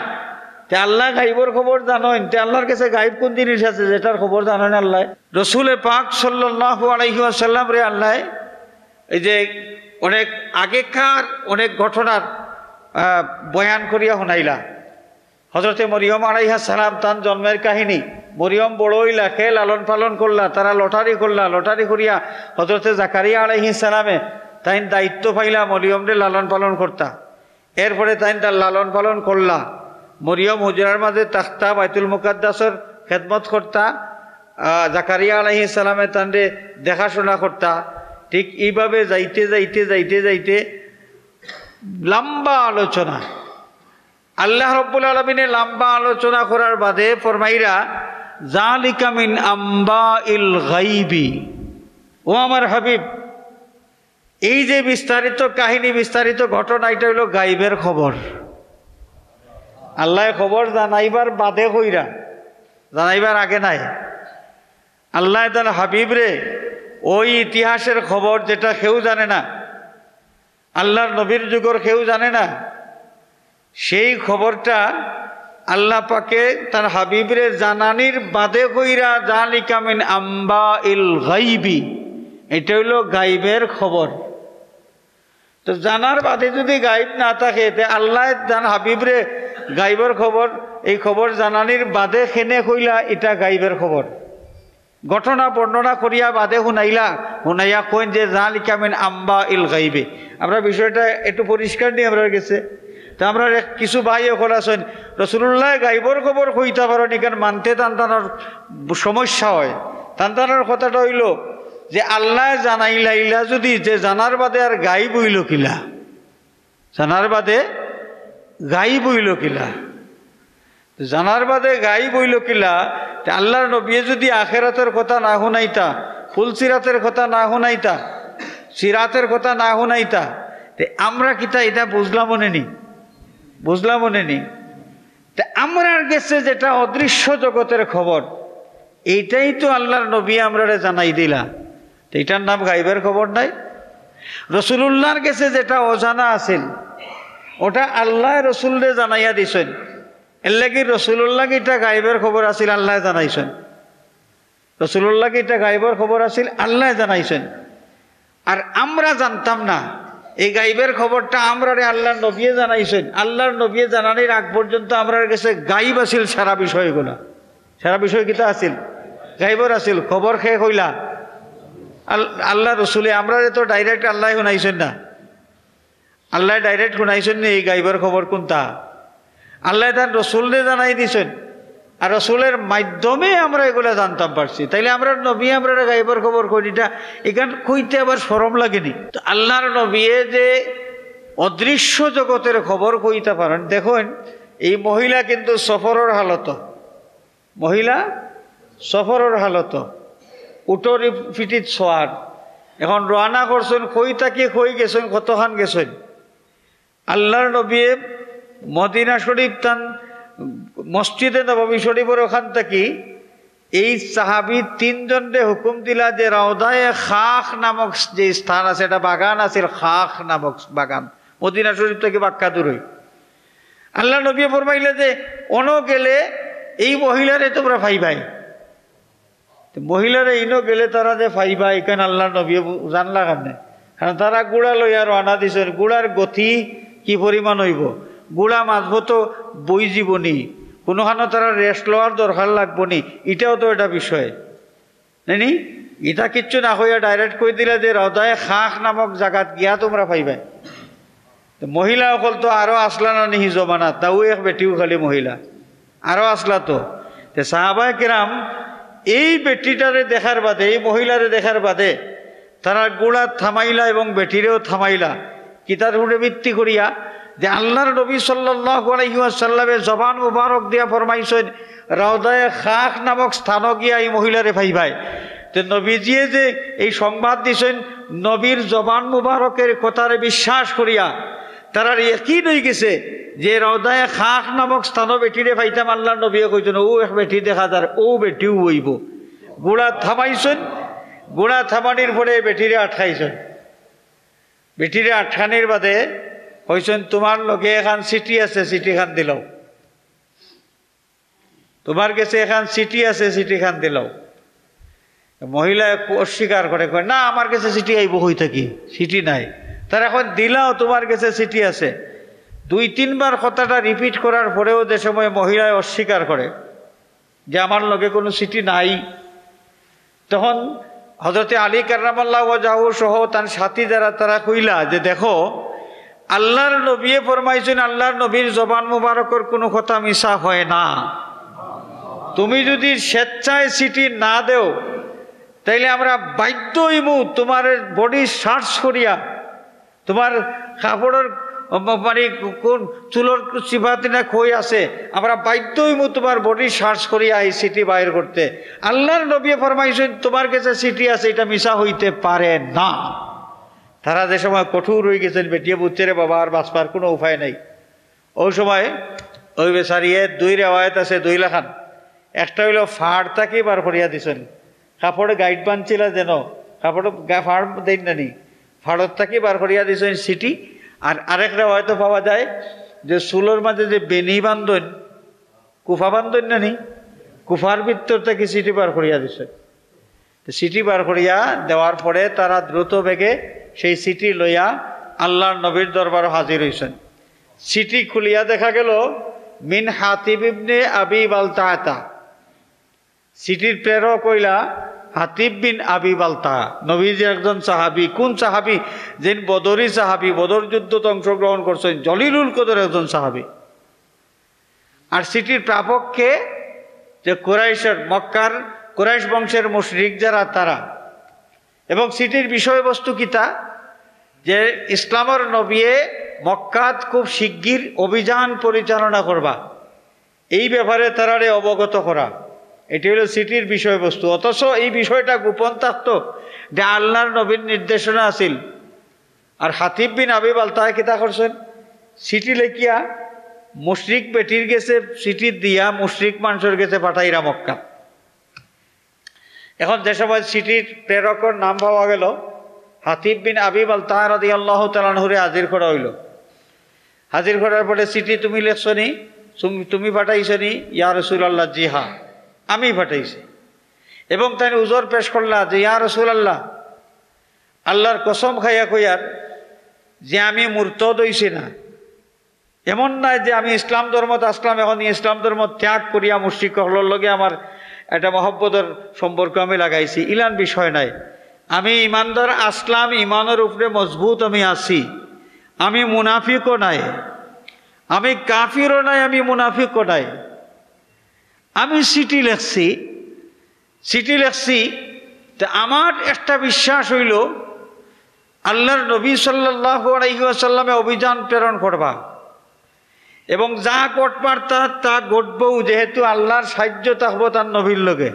তে আল্লাহ গায়েবের খবর জানইন, তে আল্লাহর গেছে গায়েব কোন জিনিস আছে যেটার খবর জানইন আল্লাহ? রসুলে পাক সাল্লাল্লাহু আলাইহি ওয়াসাল্লাম রে আল্লাহ এই যে অনেক আগেকার অনেক ঘটনার, আহ, বয়ান করিয়া হুনাইলা। হযরতে মরিয়ম আলাইহিস সালাম তান জন্মের কাহিনী। মরিয়ম বড় হইলা, কে লালন পালন করলা, তারা লটারি করলা, লটারি করিয়া হযরতে জাকারিয়া আলাইহিস সালামে তাইন দায়িত্ব পাইলা মরিয়মরে লালন পালন করতা। এরপরে তাইন তার লালন পালন করলা। মরিয়ম হুজরার মাঝে থাকতা, বাইতুল মুকাদ্দাসর খেদমত করতা, আহ, জাকারিয়া আলাইহিস সালামে তানরে দেখাশোনা করতা। ঠিক এইভাবে যাইতে যাইতে যাইতে যাইতে লম্বা আলোচনা। আল্লাহ রব্বুল আলামিনে লম্বা আলোচনা করার বাদে ফরমাইরা, "যালিকা মিন আম্বাইল গাইবি।" ও আমার হাবিব, এই যে বিস্তারিত কাহিনী, বিস্তারিত ঘটনা, এটা হইল গাইবের খবর। আল্লাহ খবর জানাইবার বাদে কইরা, জানাইবার আগে নাই। আল্লাহ তার হাবিবরে ওই ইতিহাসের খবর যেটা কেউ জানে না, আল্লাহর নবীর যুগর কেউ জানে না, সেই খবরটা আল্লাহ পাকে তার হাবিবরে জানানির বাদে কইরা, "যালিকা মিন আম্বাইল গাইবি", এটা হইল গাইবের খবর। তো জানার বাদে যদি গাইব না থাকে, তে আল্লাহ তান হাবিবরে গাইবের খবর, এই খবর জানানির বাদে কেনে কইলা এটা গাইবের খবর? ঘটনা বর্ণনা করিয়া বাদে হুনাইলা, হুনাইয়া কইন যে, "যালিকা মিন আম্বাইল গাইবি।" আমরা বিষয়টা একটু পরিষ্কার নি আমরার গেছে। তো আমরার এক কিছু ভাই অকল আছইন, রসুলুল্লাহ গাইবর খবর কইতা পারইন, ইখান মানতে তান তানর সমস্যা হয়। তান তানর কথাটা হইল যে আল্লাহ জানাইলাইলা যদি, যে জানার বাদে আর গাইব হইল কিলা? জানার বাদে গাইব হইল কিলা? জানার বাদে গাইব হইল কিলা? তে আল্লাহর নবীয়ে যদি আখেরাতের কথা না হুনাইতা, পুলসিরাতের কথা না হুনাইতা, সিরাতের কথা না হুনাইতা, তে আমরা কিতা এটা বুঝলাম মনে নি? বুঝলাম মনে নি? তে আমরার গেছে যেটা অদৃশ্য জগতের খবর, এইটাই তো আল্লাহর নবী আমরারে জানাই দিলা। তো এটার নাম গাইবের খবর নাই? রসুলুল্লাহর গেছে যেটা অজানা আছিল, ওটা আল্লায় রসুলরে জানাইয়া দিছইন। এরলাগি রসুলর লাগি ইটা গাইবর খবর আছিল, আল্লায় জানাইছইন। রসুলর লাগি ইটা গাইবর খবর আছিল, আল্লায় জানাইছইন। আর আমরা জানতাম না, এই গাইবর খবরটা আমরারে আল্লার নবিয়ে জানাইছইন। আল্লার নবিয়ে জানানির আগ পর্যন্ত আমরার গেছে গাইব আছিল সারা বিষয়গুলা। সারা বিষয় কিতা আছিল? গাইবর আছিল। খবর কে কইলা? আল-, আল্লার রসুলে। আমরারে তো direct আল্লায় হুনাইছইন না। আল্লায় direct হুনাইছইন নি এই গাইবর খবর কুনটা? আল্লায় তান রসুলরে জানাই দিছইন, আর রসুলর মাধ্যমে আমরা এগুলা জানতাম পারছি। তাইলে আমরার নবী আমরারে গাইবর খবর কইন, ইটা ইখান কইতে আবার শরম লাগে নি? তো আল্লার নবিয়ে যে অদৃশ্য জগতর খবর কইতা পারইন, দেখইন, এই মহিলা কিন্তু সফরর হালত, মহিলা সফরর হালত, উটর পিঠিত সওয়ার। এখন রওয়ানা করছইন, কই থাকি কই গেছইন, কতখান গেছইন। আল্লার নবিয়ে মদিনা শরিফ তান মসজিদে নববী শরিফর ওখান থাকি এই সাহাবী তিনজনরে হুকুম দিলা যে রাউদায়ে খাখ নামক যে স্থান আছে, এটা বাগান আছিল, খাখ নামক বাগান, মদিনা শরিফ থাকি বাক্কা দূরই। আল্লার নবিয়ে ফরমাইলা যে, "অনো গেলে এই মহিলারে তুমরা পাইবায়।" তো মহিলারে ইনো গেলে তারা যে পাইবা, ইখান আল্লার নবিয়ে বু-, জানলা কেনে? কারণ তারা ঘুড়া লইয়া রওয়ানা দিছইন। ঘুড়ার গতি কি পরিমাণ অইবো? ঘুড়া মাঝপথো বই যিবো নি, কুনুখানো তারার rest লওয়ার দরকার লাগবো নি, ইটাও তো একটা বিষয়। নায় নি? ইটা কিচ্ছু না কইয়া direct কই দিলা যে রাউদায়ে খাখ নামক জাগাত গিয়া তুমরা পাইবায়। তো মহিলা অকল তো আরো আছলা না নি হি জমানাত, তাও এক বেটিউ খালি মহিলা, আরো আছলা তো। তে সাহাবায়ে কেরাম এই বেটিটারে দেখার বাদে, এই মহিলারে দেখার বাদে তারা ঘুড়া থামাইলা এবং বেটিরেও থামাইলা। কিতার উপরে ভিত্তি করিয়া? যে আল্লার নবী সাল্লাল্লাহু আলাইহি ওয়াসাল্লামে জবান মুবারক দিয়া ফরমাইছইন, "রাউদায়ে খাখ নামক স্থানো গিয়া এই মহিলারে পাইবায়।" তে নবীজিয়ে যে এই সংবাদ দিছইন, নবীর জবান মুবারকর কথারে বিশ্বাস করিয়া তারার ইয়াকিন অইগেছে যে রাউদায়ে খাখ নামক স্থানো বেটিরে পাইতাম। আল্লার নবিয়ে কইছইন, "অউ এক বেটি দেখা যার, অউ বেটিউ অইবো।" ঘুড়া থামাইছইন, ঘুড়া থামানির পরে বেটিরে আটকাইছইন। বেটিরে আটকানির বাদে কইছইন, "তুমার লগে এখান চিঠি আছে, চিঠিখান দিলাও।" তুমার গেছে এখান চিঠি আছে, চিঠিখান দিলাও। মহিলায় অস্বীকার করে, কয়, "না, আমার গেছে চিঠি আইবো কই থাকি? চিঠি নাই।" তারা কয়, "দিলাও, তুমার গেছে চিঠি আছে।" দুই তিনবার কথাটা repeat করার পরেও যে সময় মহিলায় অস্বীকার করে যে, "আমার লগে কুনু চিঠি নাই," তখন হযরতে আলী কাররামাল্লাহু ওয়াজহাহু সহ তান সাথী যারা, তারা কইলা যে, "দেখো, আল্লার নবিয়ে ফরমাইছইন, আল্লার নবীর জবান মুবারকর কুনু কথা মিছা হয় না। তুমি যুদি স্বেচ্ছায় চিঠি না দেও, তাইলে আমরা বাধ্য অইমু তুমার body search করিয়া, তুমার কাপড়র, ম-, মানে, কুন চুলর চিপাতি না কই আছে, আমরা বাধ্য অইমু তুমার body search করিয়া এই চিঠি বাইর করতে। আল্লার নবিয়ে ফরমাইছইন, তুমার গেছে চিঠি আছে, ইটা মিছা অইতে পারে না।" তারা যে সময় কঠোর অইগেছইন, বেটিয়ে বুঝছে, "রে বাবা, আর বাঁচবার কুনু উপায় নাই।" অউ সময় অউ বেচারিয়ে দুই রেওয়ায়েত আছে, দুই লাখান। একটা অইলো ফাড় থাকি বার করিয়া দিছইন, কাপড়ে গাইট বানছিলা যেন, কাপড় গা-, ফাড় দেইন না নি, ফাড়র থাকি বার করিয়া দিছইন চিঠি। আর আরেক রেওয়ায়েতো পাওয়া যায় যে চুলর মাঝে যে বেনি বান্ধইন, কুফা বান্ধইন না নি, কুফার ভিতর থাকি চিঠি বার করিয়া দিছইন। তো চিঠি বার করিয়া দেওয়ার পরে তারা দ্রুত বেগে সেই চিঠি লইয়া আল্লার নবীর দরবারো হাজির অইছইন। চিঠি খুলিয়া দেখা গেল, "মিন হাতিব ইবনে আবি বালতাতা।" চিঠির প্রেরক অইলা হাতিব বিন আবি বালতা, নবীজির একজন সাহাবী। কুন সাহাবী? যেইন বদরি সাহাবী, বদর যুদ্ধত অংশগ্রহণ করছইন, জলিলুল কদর একজন সাহাবী। আর চিঠির প্রাপক কে? যে কুরাইশের, মক্কার কুরাইশ বংশের মুশরিক যারা, তারা। এবং চিঠির বিষয়বস্তু কিতা? যে ইসলামর নবিয়ে মক্কাত খুব শিগগির অভিযান পরিচালনা করবা, এই ব্যাপারে তারারে অবগত করা, এটি অইলো চিঠির বিষয়বস্তু। অথচ এই বিষয়টা গোপন থাকতো যে আল্লার নবীর নির্দেশনা আছিল। আর হাতিব বিন আবি বালতায় কিতা করছইন? চিঠি লেখিয়া মুশরিক বেটির গেছে চিঠি দিয়া মুশরিক মানষর গেছে পাঠাইরা মক্কা। এখন যে সময় চিঠির প্রেরকর নাম পাওয়া গেল, হাতিব বিন আবি বালতাহ রাদিয়াল্লাহু তাআলা আনহুরে হাজির করা অইলো। হাজির করার পরে চিঠি তুমি লেখছো নি? তুমি তুমি পাঠাইছো নি? ইয়া রাসূলুল্লাহ, জি হ্যাঁ, আমি পাঠাইছি। এবং তাইন উজর পেশ করলা যে, ইয়া রাসূলুল্লাহ, আল্লাহর কসম খাইয়া কইয়ার যে আমি মুরতদ অইছি না। এমন নায় যে আমি ইসলাম ধর্মত আসলাম, এখন ইসলাম ধর্ম ত্যাগ করিয়া মুশরিক অকলর লগে আমার একটা মহব্বতর সম্পর্ক আমি লাগাইছি, ইলান বিষয় নায়। আমি ইমানদার আসলাম, ইমানর উপরে মজবুত আমি আছি। আমি মুনাফিকও নায়, আমি কাফিরও নায়, আমি মুনাফিকও নায়। আমি চিঠি লেখছি, চিঠি লেখছি, তে আমার একটা বিশ্বাস অইলো আল্লাহর নবী সাল্লাল্লাহু আলাইহি ওয়াসাল্লামে অভিযান প্রেরণ করবা এবং যা ঘটবার তা, তা ঘটবউ, যেহেতু আল্লাহর সাহায্য থাকবো তার নবীর লগে।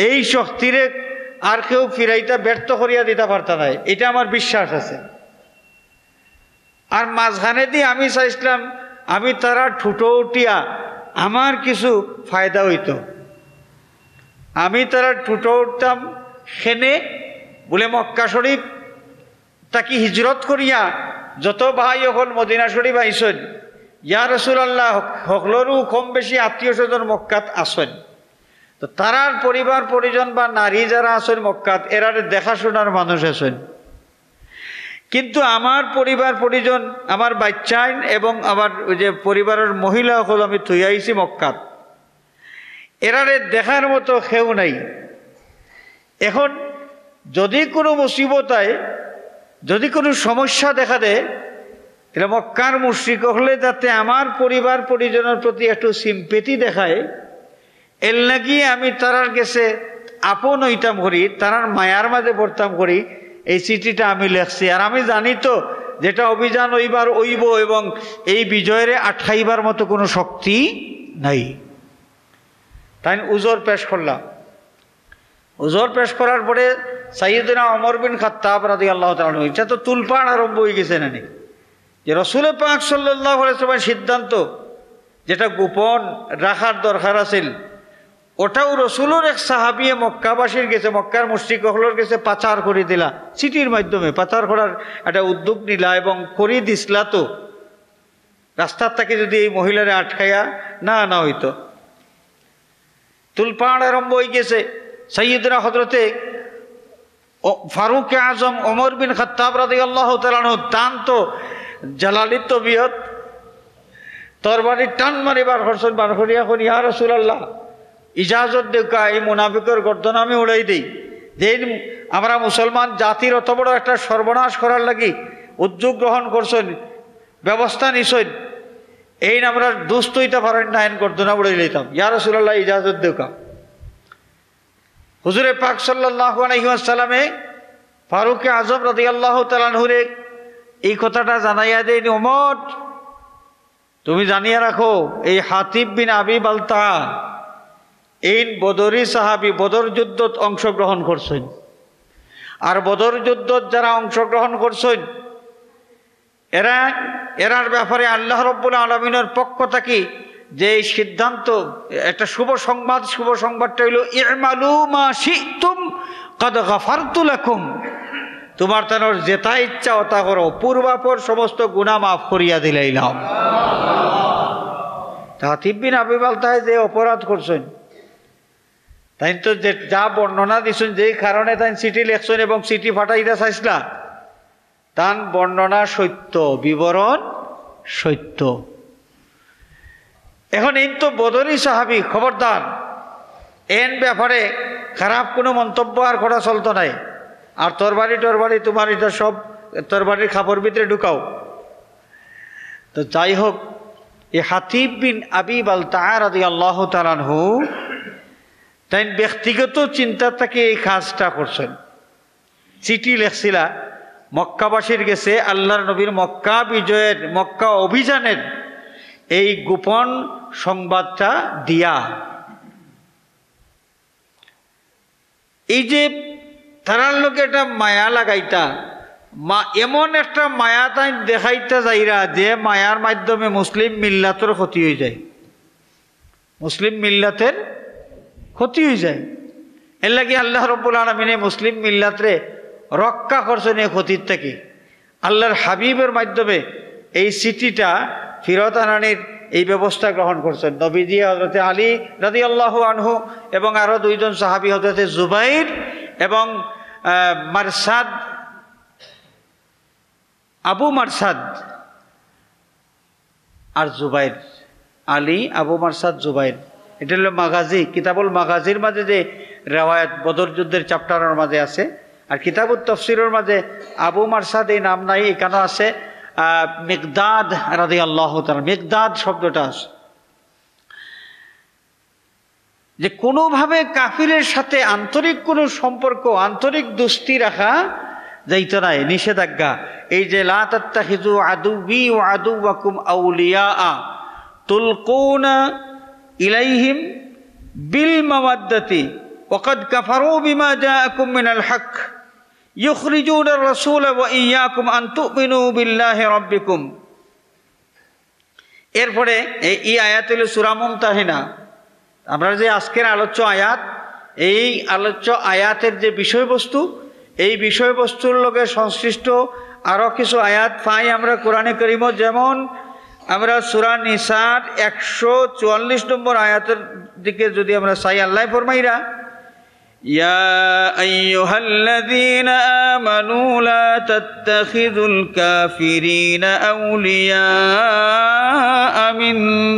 এই শক্তিরে আর কেউ ফিরাইতা ব্যর্থ করিয়া দিতা পারতা নায়, এটা আমার বিশ্বাস আছে। আর মাঝখানেদি আমি চাইছিলাম, আমি তারার ঠুটো উঠিয়া আমার কিছু ফায়দা অইতো। আমি তারার ঠুটো উঠতাম খেনে, বুলে মক্কা শরীফ থাকি হিজরত করিয়া যত ভাই অকল মদিনা শরীফ আইছইন, ইয়া রাসূলুল্লাহ, হকলরউ কম বেশি আত্মীয় স্বজন মক্কাত আছইন। তো তারার পরিবার পরিজন বা নারী যারা আছইন মক্কাত, এরারে দেখাশোনার মানুষ আছইন। কিন্তু আমার পরিবার পরিজন, আমার বাইচ্চাইন এবং আমার ওই যে পরিবারের মহিলা অকল আমি থইয়া আইছি মক্কাত, এরারে দেখার মতো কেউ নাই। এখন যদি কোনো মুসিবত আয়, যদি কোনো সমস্যা দেখা দেয়, তাহলে মক্কার মুশরিক অকলে যাতে আমার পরিবার পরিজনের প্রতি একটু সিম্পেথি দেখায়, এর লাগি আমি তারার গেছে আপন অইতাম করি, তারার মায়ার মাঝে পড়তাম করি, এই চিঠিটা আমি লেখছি। আর আমি জানি তো যেটা অভিযান অইবার অইবো এবং এই বিজয়রে আটকাইবার মতো কোনো শক্তি নাই। তাইন উজর পেশ করলা। উজর পেশ করার পরে সাইয়েদনা ওমর বিন খাত্তাব রাদিয়াল্লাহু তাআলা আনহু, এটা তো তুলপাড় আরম্ভ অই গেছে নানি, যে রসুলে পাক সাল্লাল্লাহু আলাইহি ওয়াসাল্লামের সিদ্ধান্ত যেটা গোপন রাখার দরকার আছিল, ওটাও রসুলর এক সাহাবিয়ে মক্কাবাসীর গেছে, মক্কার মুশরিক অকলর গেছে পাচার করি দিলা, চিঠির মাধ্যমে পাচার করার একটা উদ্যোগ নিলা এবং করি দিছলা তো। রাস্তার থাকি যদি এই মহিলারে আটকাইয়া না আনা অইতো। তুলপাড় আরম্ভ অই গেছে। সাইয়েদনা হযরতে ও-, ফারুকে আজম ওমর বিন খাত্তাব রাদিয়াল্লাহু তাআলা আনহু, তান তো জালালি তবিয়ত, তরবারি টান মারি বার করছইন, বার করিয়া কইন, ইয়া রাসূলুল্লাহ, ইজাজত দেউক্কা, এই মুনাফিকর গর্দন আমি উড়াই দেই। যেইন আমরা মুসলমান জাতির অত বড় একটা সর্বনাশ করার লাগি উদ্যোগ গ্রহণ করছইন, ব্যবস্থা নিছইন, এইন আমরা দুস্ত অইতা পারইন না, এইন গর্দনা উড়াই লইতাম। ইয়া রাসূলুল্লাহ, ইজাজত দেউক্কা। হুজুরে পাক সাল্লাল্লাহু আলাইহি ওয়াসাল্লামে ফারুকে আজম রাদিয়াল্লাহু তাআলা আনহুরে এই কথাটা জানাইয়া দেইন, ওমর, তুমি জানিয়া রাখো, এই হাতিব বিন আবি বালতাআ, এইন বদরি সাহাবী, বদর যুদ্ধত অংশগ্রহণ করছইন। আর বদর যুদ্ধত যারা অংশগ্রহণ করছইন, এরা, এরার ব্যাপারে আল্লাহ রব্বুল আলামিনের পক্ষ থাকি যে এই সিদ্ধান্ত, একটা শুভ সংবাদ, শুভ সংবাদটা অইলো, "ই'মালু মা শি'তুম কাদ গাফারতু লাকুম।" তোমার তানোর যেটা ইচ্ছা ওটা করো, পূর্বাপর সমস্ত গুনাহ মাফ করিয়া দিলাইলাম। হাতিব বিন আবি বালতায় যে অপরাধ করছইন, তাইন তো যে, যা বর্ণনা দিছইন, যেই কারণে তাইন চিঠি লেখছইন এবং চিঠি পাঠাইতা চাইছলা, তান বর্ণনা সত্য, বিবরণ সত্য। এখন এইন তো বদরি সাহাবী, খবরদার, এইন ব্যাপারে খারাপ কোনো মন্তব্য আর করা চলতো নায়। আর তরবারি টরবারি তোমার এটা সব তরবারির কাপড় ভিতরে ঢুকাও। তো যাই হোক, এই হাতিব বিন আবি বালতাআ রাদিয়াল্লাহু তাআলা আনহু তাইন ব্যক্তিগত চিন্তা থাকি এই কাজটা করছইন। চিঠি লেখছিলা মক্কাবাসীর গেছে, আল্লাহর নবীর মক্কা বিজয়ের, মক্কা অভিযানের এই গোপন সংবাদটা দিয়া। এই যে তারার লগে একটা মায়া লাগাইতা, মা-, এমন একটা মায়া তাইন দেখাইতা যাইরা যে মায়ার মাধ্যমে মুসলিম মিল্লাতর ক্ষতি অই যায়। মুসলিম মিল্লাতের ক্ষতি অই যায়। এর লাগি আল্লাহ রব্বুল আলামিনে মুসলিম মিল্লাতরে রক্ষা করছইন এই ক্ষতির থাকি। আল্লাহর হাবিবের মাধ্যমে এই চিঠিটা ফিরত আনানির এই ব্যবস্থা গ্রহণ করছেন নবীজি, হযরতে আলী রাদিয়াল্লাহু আনহু এবং আরো দুইজন সাহাবী, হযরতে জুবাইর এবং, আহ, মারসাদ, আবু মারসাদ আর জুবাইর। আলী, আবু মারসাদ, জুবাইর। এটা হলো মাগাজি, কিতাবুল মাগাজির মাঝে যে রেওয়ায়াত বদর যুদ্ধের চ্যাপ্টারের মাঝে আছে। আর কিতাবুত তফসিরের মাঝে আবু মারসাদ এই নাম নাই, এখানে আছে, আহ, মিকদাদ রাদিয়াল্লাহু তাআলা, মিকদাদ শব্দটা আছে। যে কোনোভাবে কাফিরের সাথে আন্তরিক কোনো সম্পর্ক, আন্তরিক দোস্তি রাখা যাইত না, নিষেধাজ্ঞা। এই যে লা তাত্তাখিযু আদুওয়ি ওয়া আদুওয়াকুম আউলিয়া তুলকুনা ইলাইহিম বিল মাওয়াদ্দাতি ওয়া কাদ কাফারু বিমা জাআকুম মিনাল হক ইউখরিজুনার রাসূলা ওয়া ইয়াকুম আন তুমিনু বিল্লাহি রাব্বিকুম। এরপরে এই, এই আয়াত হইল সূরা মুমতাহিনা। আমরা যে আজকের আলোচ্য আয়াত, এই আলোচ্য আয়াতের যে বিষয়বস্তু, এই বিষয়বস্তুর লগে সংশ্লিষ্ট আরো কিছু আয়াত পাই আমরা কোরআনে করিমত। যেমন আমরা সূরা নিসার একশো চুয়াল্লিশ নম্বর আয়াতের দিকে যদি আমরা চাই, আল্লাহ ফরমাইরা, يا أيها الذين آمنوا لا تتخذوا الكافرين أولياء من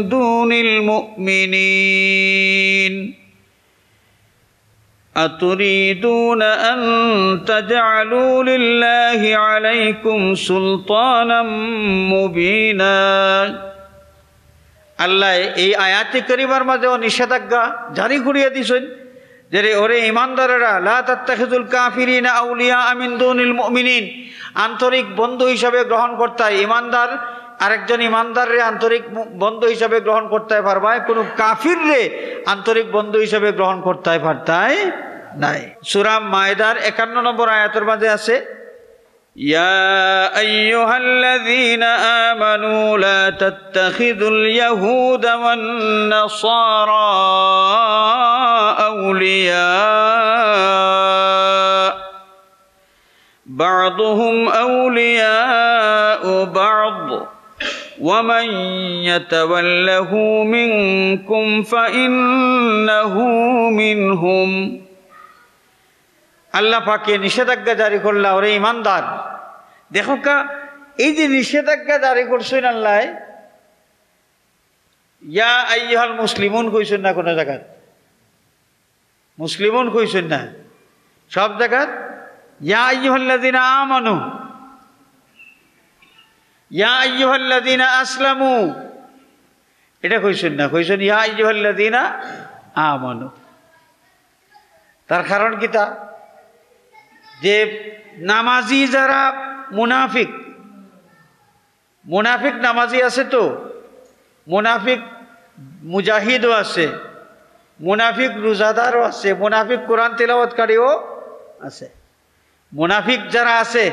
دون المؤمنين أتريدون أن تجعلوا لله عليكم سلطانا مبينا। আল্লাহ এই আয়াতে করিমার মাঝেও নিষেধাজ্ঞা জারি করিয়া দিছেন যে, রে, ওরে ইমানদারেরা, লা তাত্তাখিযুল কাফিরিনা আউলিয়া মিন দুনিল মুমিনিন, আন্তরিক বন্ধু হিসাবে গ্রহণ করতায় ইমানদার, আরেকজন ইমানদাররে আন্তরিক মু-, বন্ধু হিসাবে গ্রহণ করতায় পারবায়, কোনো কাফিররে আন্তরিক বন্ধু হিসাবে গ্রহণ করতায় পারতায় নাই। সূরা মায়েদার একান্ন নম্বর আয়াতের মাঝে আছে, يا أيها الذين آمنوا لا تتخذوا اليهود والنصارى أولياء بعضهم أولياء بعض ومن يتوله منكم فإنه منهم। আল্লাহ পাকে নিষেধাজ্ঞা জারি করলা, ওরে ইমানদার। দেখো কা, এই যে নিষেধাজ্ঞা জারি করছেন আল্লাহ, ইয়া আইয়ুহাল মুসলিমুন কইছেন না কোনো জায়গাত, মুসলিমুন কইছেন না, সব জায়গাত ইয়া আইয়ুহাল্লাযিনা আমানু, ইয়া আইয়ুহাল্লাযিনা আসলামু, এটা কইছেন না, কইছেন ইয়া আইয়ুহাল্লাযিনা আমানু। তার কারণ কিতা? যে নামাজি যারা মুনাফিক, মুনাফিক নামাজি আছে তো, মুনাফিক মুজাহিদও আছে, মুনাফিক রোজাদারও আছে, মুনাফিক কোরআন তিলাওয়াতকারীও আছে। মুনাফিক যারা আছে,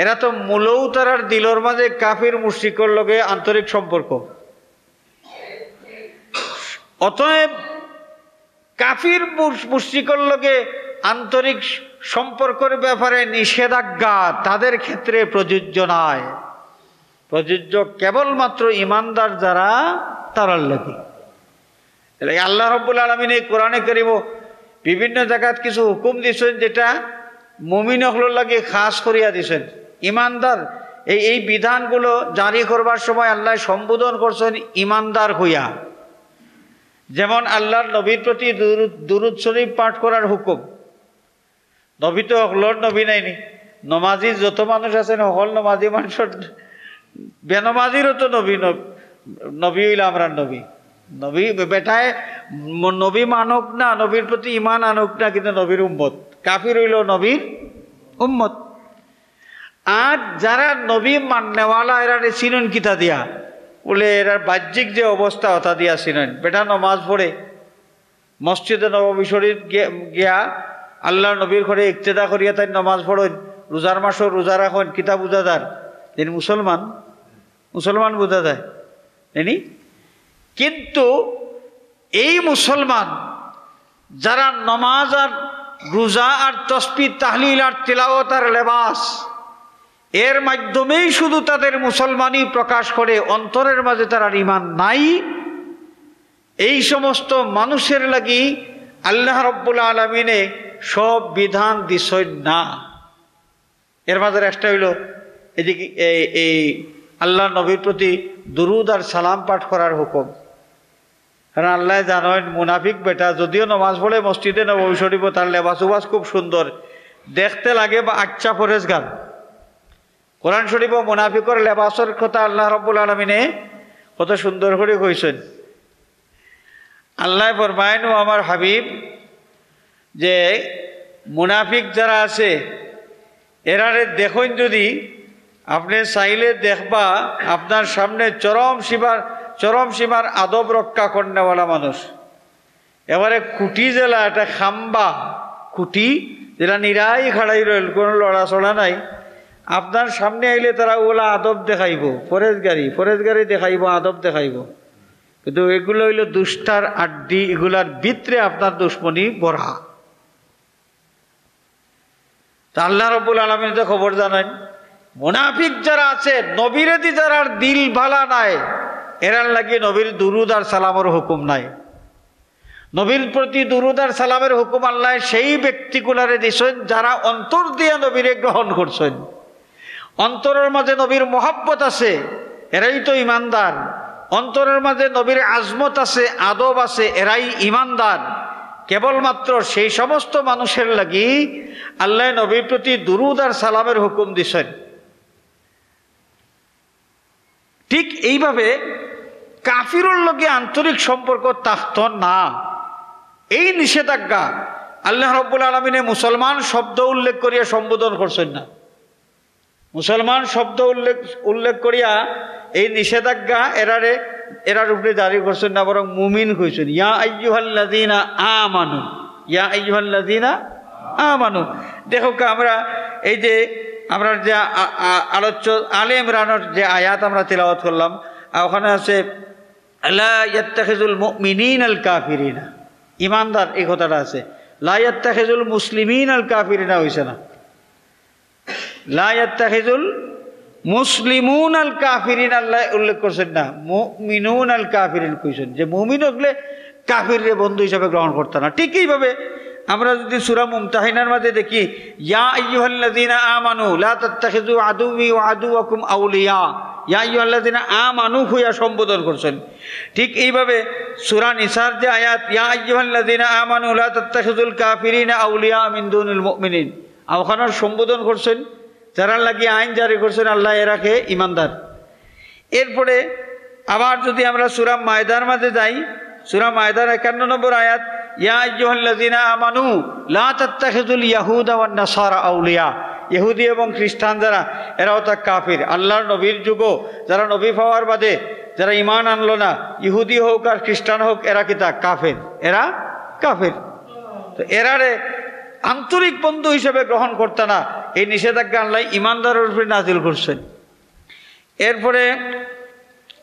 এরা তো মূলও তারার দিলর মাঝে কাফির মুশরিকর লগে আন্তরিক সম্পর্ক। অতএব কাফির মুশ-, মুশরিকর লগে আন্তরিক সম্পর্কের ব্যাপারে নিষেধাজ্ঞা তাদের ক্ষেত্রে প্রযোজ্য নয়, প্রযোজ্য কেবলমাত্র ইমানদার যারা, তারার লাগি। এর লাগি আল্লাহ রাব্বুল আলামিন এই কোরআনে কারীমও বিভিন্ন জায়গাত কিছু হুকুম দিছেন, যেটা মুমিন অকলর লাগি খাস করিয়া দিছেন। ইমানদার এই, এই বিধানগুলো জারি করবার সময় আল্লাহ সম্বোধন করছেন ইমানদার হইয়া। যেমন আল্লাহর নবীর প্রতি দুরূদ, দুরূদ শরীফ পাঠ করার হুকুম। নবী তো হকলর নবী নাইনি, নমাজি যত মানুষ আছেন হকল নমাজি মানুষর, বেনমাজিরও তো নবী, নব-, নবী হইল আমরার নবী। নবী বে-, বেটায় ম-, নবী মানক না, নবীর প্রতি ইমান আনক না, কিন্তু নবীর উম্মত। কাফির হইল নবীর উম্মত। আর যারা নবী মাননেওয়ালা, এরারে চিনইন কিতা দিয়া? বলে, এরার বাহ্যিক যে অবস্থা, ওটা দিয়া চিনইন। বেটা নমাজ পড়ে, মসজিদে নববী শরীফ গিয়া, গিয়া আল্লাহর নবীর ঘরে ইক্তেদা করিয়া তাই নমাজ পড়ইন, রোজার মাসও রোজা রাখইন, কিতা বুঝা যার? তিনি মুসলমান, মুসলমান বুঝা যায়, জানি? কিন্তু এই মুসলমান যারা নমাজ আর রোজা আর তসবি তাহলিল আর তিলাওয়াত আর লেবাস, এর মাধ্যমেই শুধু তাদের মুসলমানি প্রকাশ করে, অন্তরের মাঝে তারার ইমান নাই। এই সমস্ত মানুষের লাগি আল্লাহ রব্বুল আলামিনে সব বিধান দিছইন না। এর মাঝে একটা হইল এই যে কি, এই, এই আল্লাহর নবীর প্রতি দুরুদ আর সালাম পাঠ করার হুকুম। কারণ আল্লাহ জানেন, মুনাফিক বেটা যদিও নামাজ পড়ে মসজিদে নববী শরীফ, তার লেবাস উবাস খুব সুন্দর, দেখতে লাগে বা আচ্ছা পরেজগার। কোরআন শরীফও মুনাফিকর লেবাসর কথা আল্লাহ রব্বুল আলামিনে কত সুন্দর করে কইছেন। আল্লাহ ফরমায়েন, "ও আমার হাবিব, যে মুনাফিক যারা আছে, এরারে দেখইন যদি, আপনি চাইলে দেখবা আপনার সামনে চরম সীমার, চরম সীমার আদব রক্ষা করনেওয়ালা মানুষ, এবারে খুঁটি যেলা একটা খাম্বা, খুঁটি যেলা নিরাই খাড়াই রইল, কোনো লড়াচড়া নাই। আপনার সামনে আইলে তারা ওলা আদব দেখাইব, পরেজগারি, পরেজগারি দেখাইব, আদব দেখাইব। কিন্তু এগুলো হইল দুষ্টার আড্ডি, এগুলার ভিতরে আপনার দুশমনি ভরা।" তা আল্লাহ রব্বুল আলামিন তো খবর জানেন, মুনাফিক যারা আছে, নবীরেদি যারার দিল ভালা নাই, এরার লাগি নবীর দুরুদ আর সালামর হুকুম নাই। নবীর প্রতি দুরুদ আর সালামের হুকুম আল্লাহ সেই ব্যক্তিগুলারে দিছেন, যারা অন্তর দিয়া নবীরে গ্রহণ করছেন। অন্তরের মাঝে নবীর মহব্বত আছে, এরাই তো ইমানদার। অন্তরের মাঝে নবীর আজমত আছে, আদব আছে, এরাই ইমানদার। কেবলমাত্র সেই সমস্ত মানুষের লাগি আল্লাহ নবীর প্রতি দুরুদ আর সালামের হুকুম দিছেন। ঠিক এইভাবে কাফিরর লগে আন্তরিক সম্পর্ক থাকতো না, এই নিষেধাজ্ঞা আল্লাহ রব্বুল আলামিনে মুসলমান শব্দ উল্লেখ করিয়া সম্বোধন করছেন না। মুসলমান শব্দ উল্লেখ, উল্লেখ করিয়া এই নিষেধাজ্ঞা এরারে, এরার উপরে জারি করছেন না, বরং মুমিন কইছেন, "ইয়া আইয়ুহাল্লাযীনা আমানু, ইয়া আইয়ুহাল্লাযীনা আমানু।" দেখো কা, আমরা এই যে, আমরা যে আ-, আ-, আলোচ্য আলে ইমরানের যে আয়াত আমরা তিলাওয়াত করলাম, আর ওখানে আছে, "লা ইয়াত্তাখিযুল মুমিনিনাল কাফিরিনা।" ইমানদার, এই কথাটা আছে। "লা ইয়াত্তাখিযুল মুসলিমিনাল কাফিরিনা" হইছে না। "লা ইয়াত্তাখিযুল মুসলিমুনাল কাফিরিন" আল্লাহ উল্লেখ করছেন না, মুমিনুনাল কাফিরিন কইছেন, যে মুমিন হকলে কাফিররে বন্ধু হিসাবে গ্রহণ করতা না। ঠিক এইভাবে আমরা যদি সূরা মুমতাহিনার মাঝে দেখি, "ইয়া আইয়ুহাল্লাযীনা আমানু লা তাত্তাখিযু আদুওয়ি ওয়া আদুওয়াকুম আউলিয়া", "ইয়া আইয়ুহাল্লাযীনা আমানু" হইয়া সম্বোধন করছেন। ঠিক এইভাবে সূরা নিসার যে আয়াত, "ইয়া আইয়ুহাল্লাযীনা আমানু লা তাত্তাখিযুল কাফিরিনা আউলিয়া মিন দুনিল মুমিনিন", আর ওখানে সম্বোধন করছেন, যারার লাগি আইন জারি করছেন আল্লাহ, এরাকে ইমানদার। এরপরে আবার যদি আমরা সূরা মায়দার মাঝে যাই, সূরা মায়দার একান্ন নম্বর আয়াত, "ইয়া আইয়ুহাল্লাযীনা আমানু লা তাত্তাখিযুল ইয়াহুদা ওয়ান নাসারা আউলিয়া।" ইহুদি এবং খ্রিস্টান যারা, এরাও তা কাফির। আল্লাহর নবীর যুগও যারা নবী পাওয়ার বাদে যারা ঈমান আনলো না, ইহুদি হোক আর খ্রিস্টান হোক, এরা কিতা? কাফির। এরা কাফির। তো এরারে আন্তরিক বন্ধু হিসেবে গ্রহণ করতা না, এই নিষেধাজ্ঞা আল্লাহ ইমানদারের উপরে নাজিল করছেন। এরপরে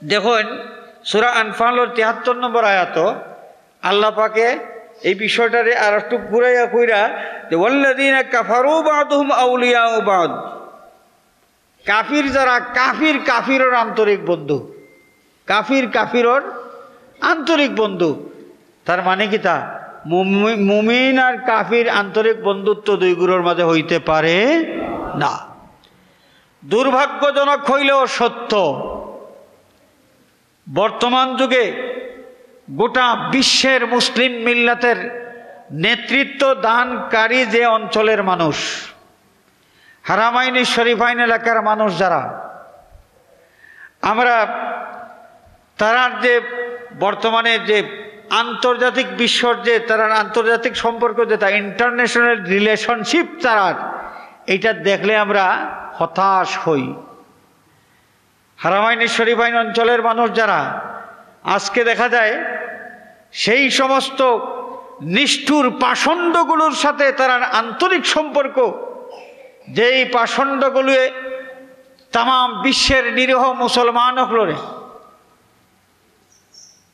দেখুন, সূরা আনফালর তিয়াত্তর নম্বর আয়াত, আল্লাহ পাকে এই বিষয়টারে আর একটু ঘুরাইয়া কইরা যে, "ওয়াল্লাযীনা কাফারু বা'দুহুম আউলিয়াউ বা'দ।" কাফির যারা, কাফির কাফিরর আন্তরিক বন্ধু, কাফির কাফিরর আন্তরিক বন্ধু। তার মানে কিতা? মুমি-, মুমিন আর কাফির আন্তরিক বন্ধুত্ব দুইগুলোর মাঝে হইতে পারে না। দুর্ভাগ্যজনক হইলেও সত্য, বর্তমান যুগে গোটা বিশ্বের মুসলিম মিল্লাতের নেতৃত্ব দানকারী যে অঞ্চলের মানুষ, হারামাইনি শরীফাইন এলাকার মানুষ যারা, আমরা তারার যে বর্তমানে যে আন্তর্জাতিক বিশ্বর যে তারার আন্তর্জাতিক সম্পর্ক, যেটা ইন্টারন্যাশনাল রিলেশনশিপ তারার, এটা দেখলে আমরা হতাশ হই। হারামাইনি শরীফাইন অঞ্চলের মানুষ যারা, আজকে দেখা যায় সেই সমস্ত নিষ্ঠুর পাষণ্ডগুলোর সাথে তারার আন্তরিক সম্পর্ক, যেই পাষণ্ডগুলোয়ে তামাম বিশ্বের নিরীহ মুসলমান অকলরে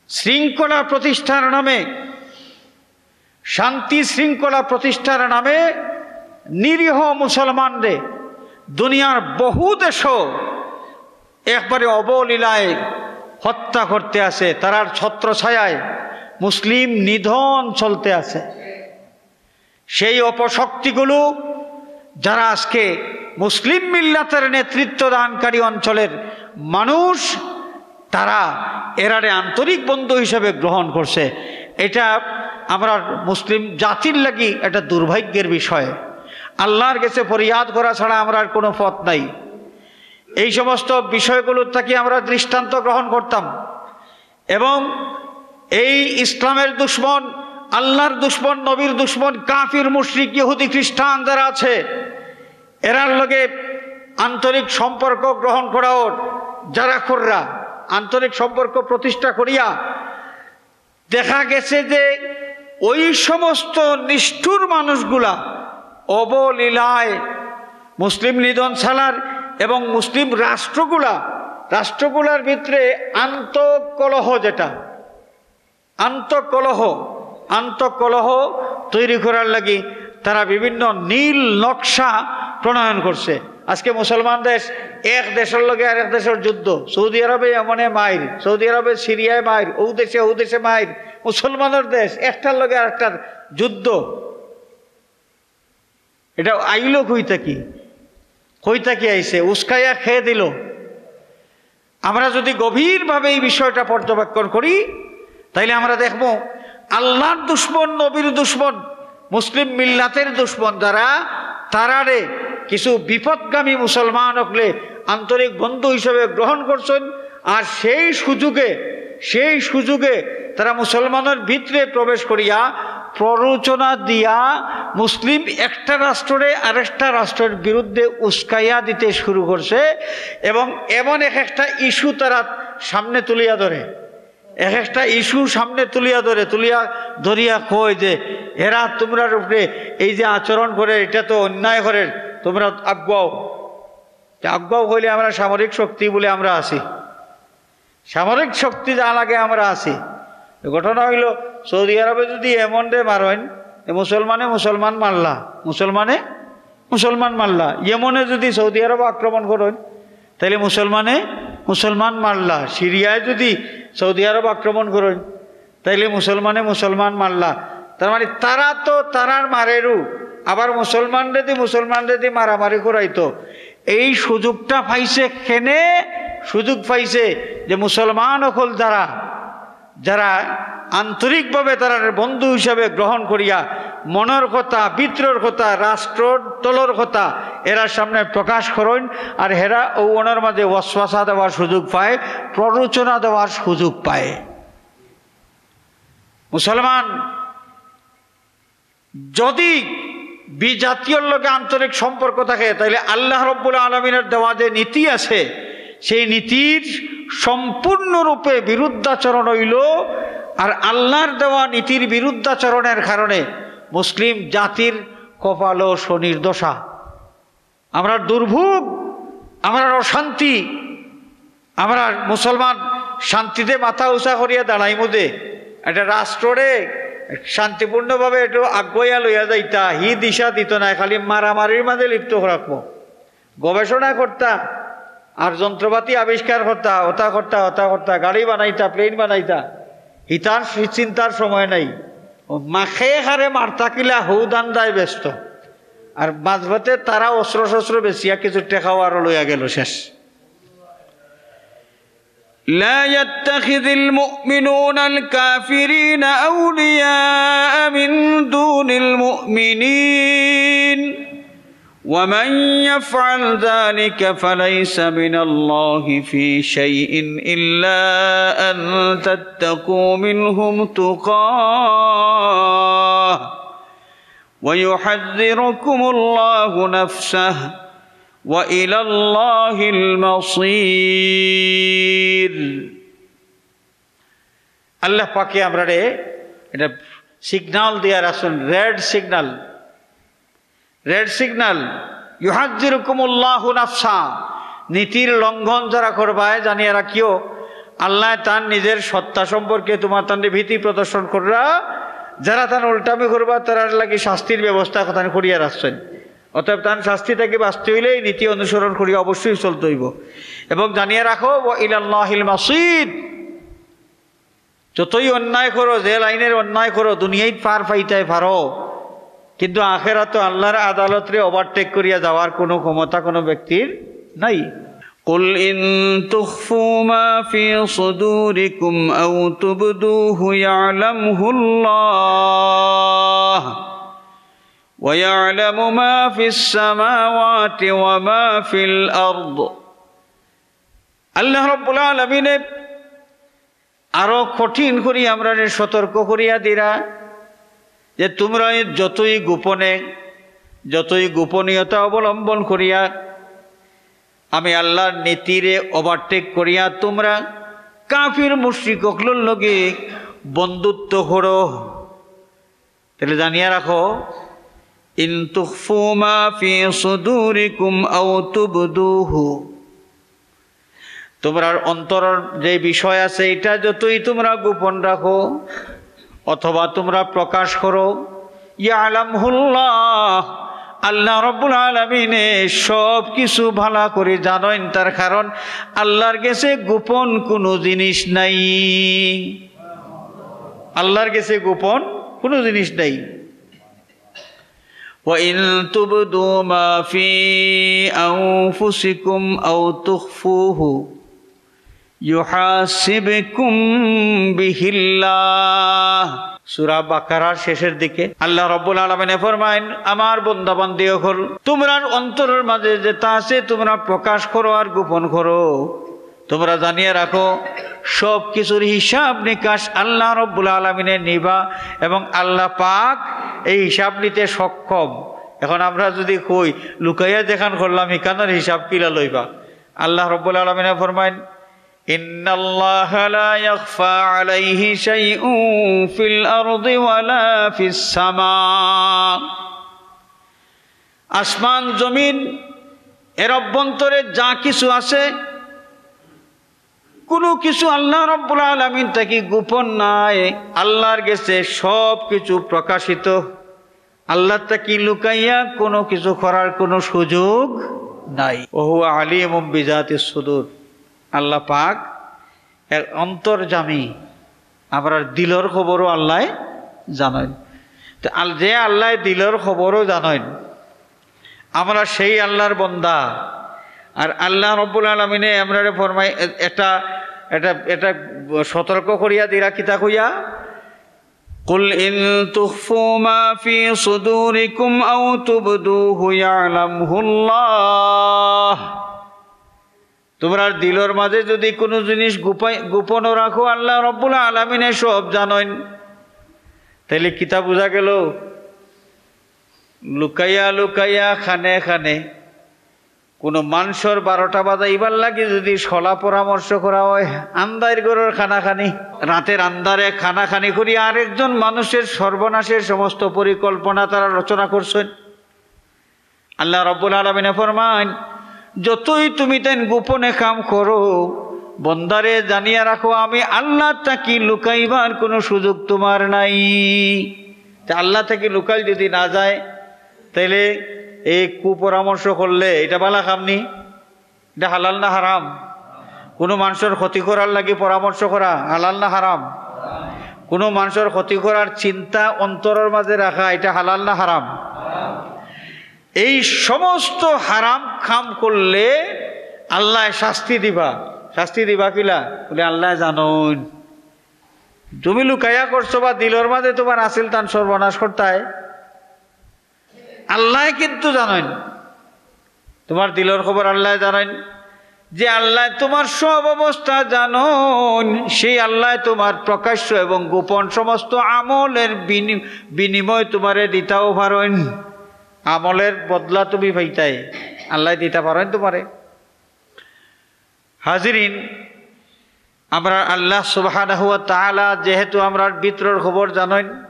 শৃঙ্খলা প্রতিষ্ঠার নামে, শান্তি শৃঙ্খলা প্রতিষ্ঠার নামে নিরীহ মুসলমানরে দুনিয়ার বহু দেশও একবারে অবলীলায় হত্যা করতে আছে, তারার ছত্রছায়ায় মুসলিম নিধন চলতে আছে। সেই অপশক্তিগুলো যারা আজকে মুসলিম মিল্লাতের নেতৃত্ব দানকারী অঞ্চলের মানুষ, তারা এরারে আন্তরিক বন্ধু হিসেবে গ্রহণ করছে। এটা আমরা মুসলিম জাতির লাগি একটা দুর্ভাগ্যের বিষয়। আল্লাহর কাছে ফরিয়াদ করা ছাড়া আমরার কোনো পথ নাই। এই সমস্ত বিষয়গুলোর থাকি আমরা দৃষ্টান্ত গ্রহণ করতাম এবং এই ইসলামের দুশমন, আল্লাহর দুশমন, নবীর দুশমন, কাফির, মুশরিক, ইহুদি, খ্রিস্টান যারা আছে, এরার লগে আন্তরিক সম্পর্ক গ্রহণ করাও যারা কররা, আন্তরিক সম্পর্ক প্রতিষ্ঠা করিয়া দেখা গেছে যে ওই সমস্ত নিষ্ঠুর মানুষগুলা অবলীলায় মুসলিম নিধন চালার এবং মুসলিম রাষ্ট্রগুলা, রাষ্ট্রগুলার ভিতরে আন্তঃকলহ, যেটা আন্তঃকলহ, আন্তঃকলহ তৈরি করার লাগি তারা বিভিন্ন নীল নকশা প্রণয়ন করছে। আজকে মুসলমান দেশ, এক দেশের লগে আরেক দেশের যুদ্ধ, সৌদি আরবে এমনে মাইর, সৌদি আরবে সিরিয়ায় মাইর, ও দেশে ও দেশে মাইর, মুসলমানের দেশ একটার লগে আরেকটার যুদ্ধ। এটা আইলো কই থাকি? কই থাকি আইছে? উস্কাইয়া কে দিল? আমরা যদি গভীরভাবে এই বিষয়টা পর্যবেক্ষণ করি, তাইলে আমরা দেখব আল্লাহর দুশমন, নবীর দুশমন, মুসলিম মিল্লাতের দুশমন যারা, তারারে কিছু বিপথগামী মুসলমান হকলে আন্তরিক বন্ধু হিসেবে গ্রহণ করছেন। আর সেই সুযোগে, সেই সুযোগে তারা মুসলমানের ভিতরে প্রবেশ করিয়া প্ররোচনা দিয়া মুসলিম একটা রাষ্ট্ররে আরেকটা রাষ্ট্রের বিরুদ্ধে উস্কাইয়া দিতে শুরু করছে এবং এমন এক একটা ইস্যু তারা সামনে তুলিয়া ধরে, এক একটা ইস্যু সামনে তুলিয়া ধরে, তুলিয়া ধরিয়া কয় যে, "এরা তোমরার উপরে এই যে আচরণ করে, এটা তো অন্যায় করে, তোমরা আগুয়াও।" তে আগুয়াও কইলে আমরা সামরিক শক্তি বলে আমরা আছি, সামরিক শক্তি যা লাগে আমরা আছি। তো ঘটনা হইল, সৌদি আরবে যদি এমন রে মারইন, এ মুসলমানে মুসলমান মারলা, মুসলমানে মুসলমান মারলা, ইয়েমনে যদি সৌদি আরব আক্রমণ করইন, তাইলে মুসলমানে মুসলমান মারলা, সিরিয়ায় যদি সৌদি আরব আক্রমণ করইন, তাইলে মুসলমানে মুসলমান মারলা। তার মানে তারা তো তারার মারেরও, আবার মুসলমানরে দি মুসলমানরে দি মারামারি করাইতো। এই সুযোগটা পাইছে কেনে? সুযোগ পাইছে যে মুসলমান অকল যারা, যারা আন্তরিকভাবে তারার বন্ধু হিসাবে গ্রহণ করিয়া মনের কথা, ভিতরর কথা, রাষ্ট্রর তলর কথা এরার সামনে প্রকাশ করইন, আর হেরা ও ওনার মাঝে ওয়াসওয়াসা দেওয়ার সুযোগ পায়, প্ররোচনা দেওয়ার সুযোগ পায়। মুসলমান যদি বিজাতীয়র লগে আন্তরিক সম্পর্ক থাকে, তাইলে আল্লাহ রব্বুল আলমিনের দেওয়া যে নীতি আছে, সেই নীতির সম্পূর্ণরূপে বিরুদ্ধাচরণ হইল। আর আল্লাহর দেওয়া নীতির বিরুদ্ধাচরণের কারণে মুসলিম জাতির কপালো শনির দশা। আমরা দুর্ভোগ, আমরা অশান্তি, আমরা মুসলমান শান্তিতে মাথা উঁচা করিয়া দাঁড়াইমু দে, একটা রাষ্ট্ররে শান্তিপূর্ণভাবে একটু আগুয়াইয়া লইয়া যাইতা, হি দিশা দিত না, খালি মারামারির মাঝে লিপ্ত রাখবো। গবেষণা করতা, আর যন্ত্রপাতি আবিষ্কার করতা, ওটা করতা, ওটা করতা, গাড়ি বানাইতা, প্লেন বানাইতা, হিতার চিন্তার সময় নাই। ও মাখে খারে মারতা কিলা হৌ ধান্দায় ব্যস্ত। আর মাঝপথে তারা অস্ত্র শস্ত্র বেচিয়া কিছু টেকাও আরো লইয়া গেল, শেষ। لا يتخذ المؤمنون الكافرين أولياء من دون المؤمنين ومن يفعل ذلك فليس من الله في شيء إلا أن تتقوا منهم تقاه ويحذركم الله نفسه وإلى الله المصير. আল্লাহ পাকে আমরারে এটা সিগন্যাল দিয়া রাখছেন, রেড সিগন্যাল, রেড সিগন্যাল। ইউহাজ্জিরুকুমুল্লাহু নাফসা, নীতির লঙ্ঘন যারা করবায় জানিয়ে রাখিও, আল্লাহ তার নিজের সত্তা সম্পর্কে তোমার তান্ডে ভীতি প্রদর্শন কররা। যারা তার উল্টামি করবা, তারার লাগি শাস্তির ব্যবস্থা তান করিয়া রাখছেন। অতএব তান শাস্তি থাকি বাঁচতে অইলে এই নীতি অনুসরণ করিয়া অবশ্যই চলতে অইবো। এবং জানিয়া রাখো, "ওয়া ইলাল্লাহিল মাসির।" যতই অন্যায় করো, যে লাইনের অন্যায় করো, দুনিয়াত পার পাইতায় পারো, কিন্তু আখেরাতো আল্লাহর আদালতরে overtake করিয়া যাওয়ার কোনো ক্ষমতা কোনো ব্যক্তির নাই। قل إن تخفوا ما في صدوركم أو تبدوه يعلمه الله ويعلم ما في السماوات وما في الأرض। আল্লাহ রাব্বুল আলামিনে আরো কঠিন করি আমরারে সতর্ক করিয়া দিরা যে তোমরা যতই গোপনে, যতই গোপনীয়তা অবলম্বন করিয়া আমি আল্লাহর নীতিরে overtake করিয়া তোমরা কাফির মুশরিক অকলর লগে বন্ধুত্ব করো, তাহলে জানিয়া রাখো, "ইন তুখফু মা ফি সুদুরিকুম আও তুবদুহু।" তোমরার অন্তরর যে বিষয় আছে, এটা যতই তোমরা গোপন রাখো অথবা তোমরা প্রকাশ করো, ইয়ালামহুল্লাহ, আল্লাহ রাব্বুল আলামিনে সব কিছু ভালা করি জানইন। তার কারণ আল্লাহর গেছে গোপন কোনো জিনিস নাই, আল্লাহর গেছে গোপন কোনো জিনিস নাই। وإن تبدوا ما في أنفسكم أو تخفوه يحاسبكم به الله। সূরা বাকারার শেষের দিকে আল্লাহ রাব্বুল আলামিনে ফরমাইন, "আমার বান্দা বান্দি অকল, তোমরার অন্তরর মাঝে যেটা আছে, তোমরা প্রকাশ করো আর গোপন করো, তোমরা জানিয়া রাখো, সব কিছুর হিসাব নিকাশ আল্লাহ রাব্বুল আলামিনে নিবা এবং আল্লাহ পাক এই হিসাব নিতে সক্ষম।" এখন আমরা যদি কই, "লুকাইয়া যেখান করলাম, ইখানর হিসাব কিলা লইবা?" আল্লাহ রাব্বুল আলামিনে ফরমাইন, "ইন্নাল্লাহা লা ইয়াখফা আলাইহি শাইউন ফিল আরদি ওয়ালা ফিস সামা।" আসমান জমিন এর অভ্যন্তরে যা কিছু আছে, কোনো কিছু আল্লাহ রাব্বুল আলামিন থাকি গোপন নাই। আল্লাহর গেছে সব কিছু প্রকাশিত। আল্লাহ থাকি লুকাইয়া কোনো কিছু করার কোনো সুযোগ নাই। ওয়া হুয়া আলিমুম বিজাতিস সুদুর। আল্লাহ পাক এর অন্তর্যামী, আমরার দিলর খবরও আল্লাহ জানইন। তো আল-, যে আল্লাহ দিলর খবরও জানইন, আমরা সেই আল্লাহর বন্দা। আর আল্লাহ রব্বুল আলামিনে আমরারে ফরমাই, এ-, এটা, এটা, এটা সতর্ক করিয়া দিরা কিতা কইয়া, "কুল ইন তুখফু মা ফি সুদুরিকুম আও তুবদুহু ইয়ালামহুল্লাহ।" তোমরার দিলর মাঝে যদি কোনো জিনিস গোপাই-, গোপনও রাখো, আল্লাহ রব্বুল আলামিনে সব জানইন। তাইলে কিতা বুঝা গেল? লুকাইয়া লুকাইয়া খানে খানে কোনো মানষর বারোটা বাজাইবার লাগি যদি সলা পরামর্শ করা হয়, আন্দাইর ঘরর খানাখানি, রাতের আন্দারে খানাখানি করি আরেকজন মানুষের সর্বনাশের সমস্ত পরিকল্পনা তারা রচনা করছেন। আল্লাহ রব্বুল আলামিনে ফরমাইন, "যতই তুমি তাইন গোপনে কাম করো, বন্দারে জানিয়া রাখো, আমি আল্লাহ থাকি লুকাইবার কোনো সুযোগ তোমার নাই।" তে আল্লাহ থাকি লুকাইল যদি না যায়, তাইলে এই কুপরামর্শ করলে এটা ভালা কাম নি? এটা হালাল না হারাম? কোনো মানষর ক্ষতি করার লাগি পরামর্শ করা হালাল না হারাম? কোনো মানষর ক্ষতি করার চিন্তা অন্তরর মাঝে রাখা, এটা হালাল না হারাম? এই সমস্ত হারাম কাম করলে আল্লায় শাস্তি দিবা। শাস্তি দিবা কিলা? বলে, আল্লায় জানইন। তুমি লুকাইয়া করছো বা দিলর মাঝে তোমার আছিল তান সর্বনাশ করতায়, আল্লায় কিন্তু জানইন। তোমার দিলর খবর আল্লায় জানইন। যে আল্লায় তোমার সব অবস্থা জানইন, সেই আল্লায় তোমার প্রকাশ্য এবং গোপন সমস্ত আমলের বিনি-, বিনিময় তোমারে দিতাও পারইন। আমলের বদলা তুমি পাইতায়, আল্লায় দিতা পারইন তোমারে। হাজিরিন, আমরা আল্লাহ সুবহানাহু ওয়া তাআলা যেহেতু আমরার ভিতরর খবর জানইন,